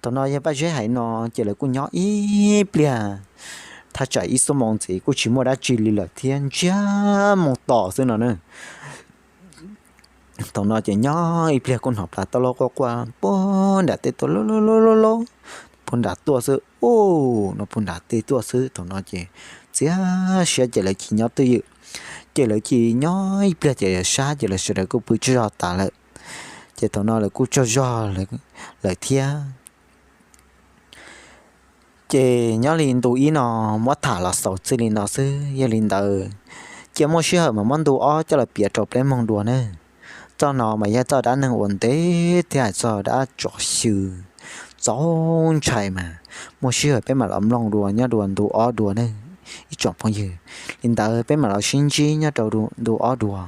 Thaum no yawg Paj Zeb hais no ces lawv kuj nyob ib pliag, thaj tsam ib xuab moos ntxiv kuj tsis muaj dab tsi li lawm thiab, ntsiag moo tos xwb no na. Thaum no ces nyob ib pliag kuj hnov plas taub laub quaj quaj puag nram tej tuaj lub lub lub lub lub. puag nram tuaj xwb, u, no puag nram tej tuaj xwb. Thaum no ces txiav siab ces lawv cia li nyob twj ywm, ces lawv cia li nyob ib pliag ces sab ces lawv sawv daws kuj pw tsaug zog tas lawm. Ces thaum no lawv kuj tsaug zog lawm thiab. Ces nyob li ntu ib no muab tham los xaus txij li no xwb. Yog li ntawd, cia muaj sij hawm mas muab ntu ob coj los piav rau peb mloog dua nawb. Txoj no mas yog txoj dab neeg uas ntev thiab hais txog dab tsov xyw txaus ntshai mas muaj sij hawm peb mam los mloog dua nyob dua ntu ob dua nawb ib tsoom phooj ywg. Li ntawd peb mam los sib ntsib nyob rau ntu ob dua.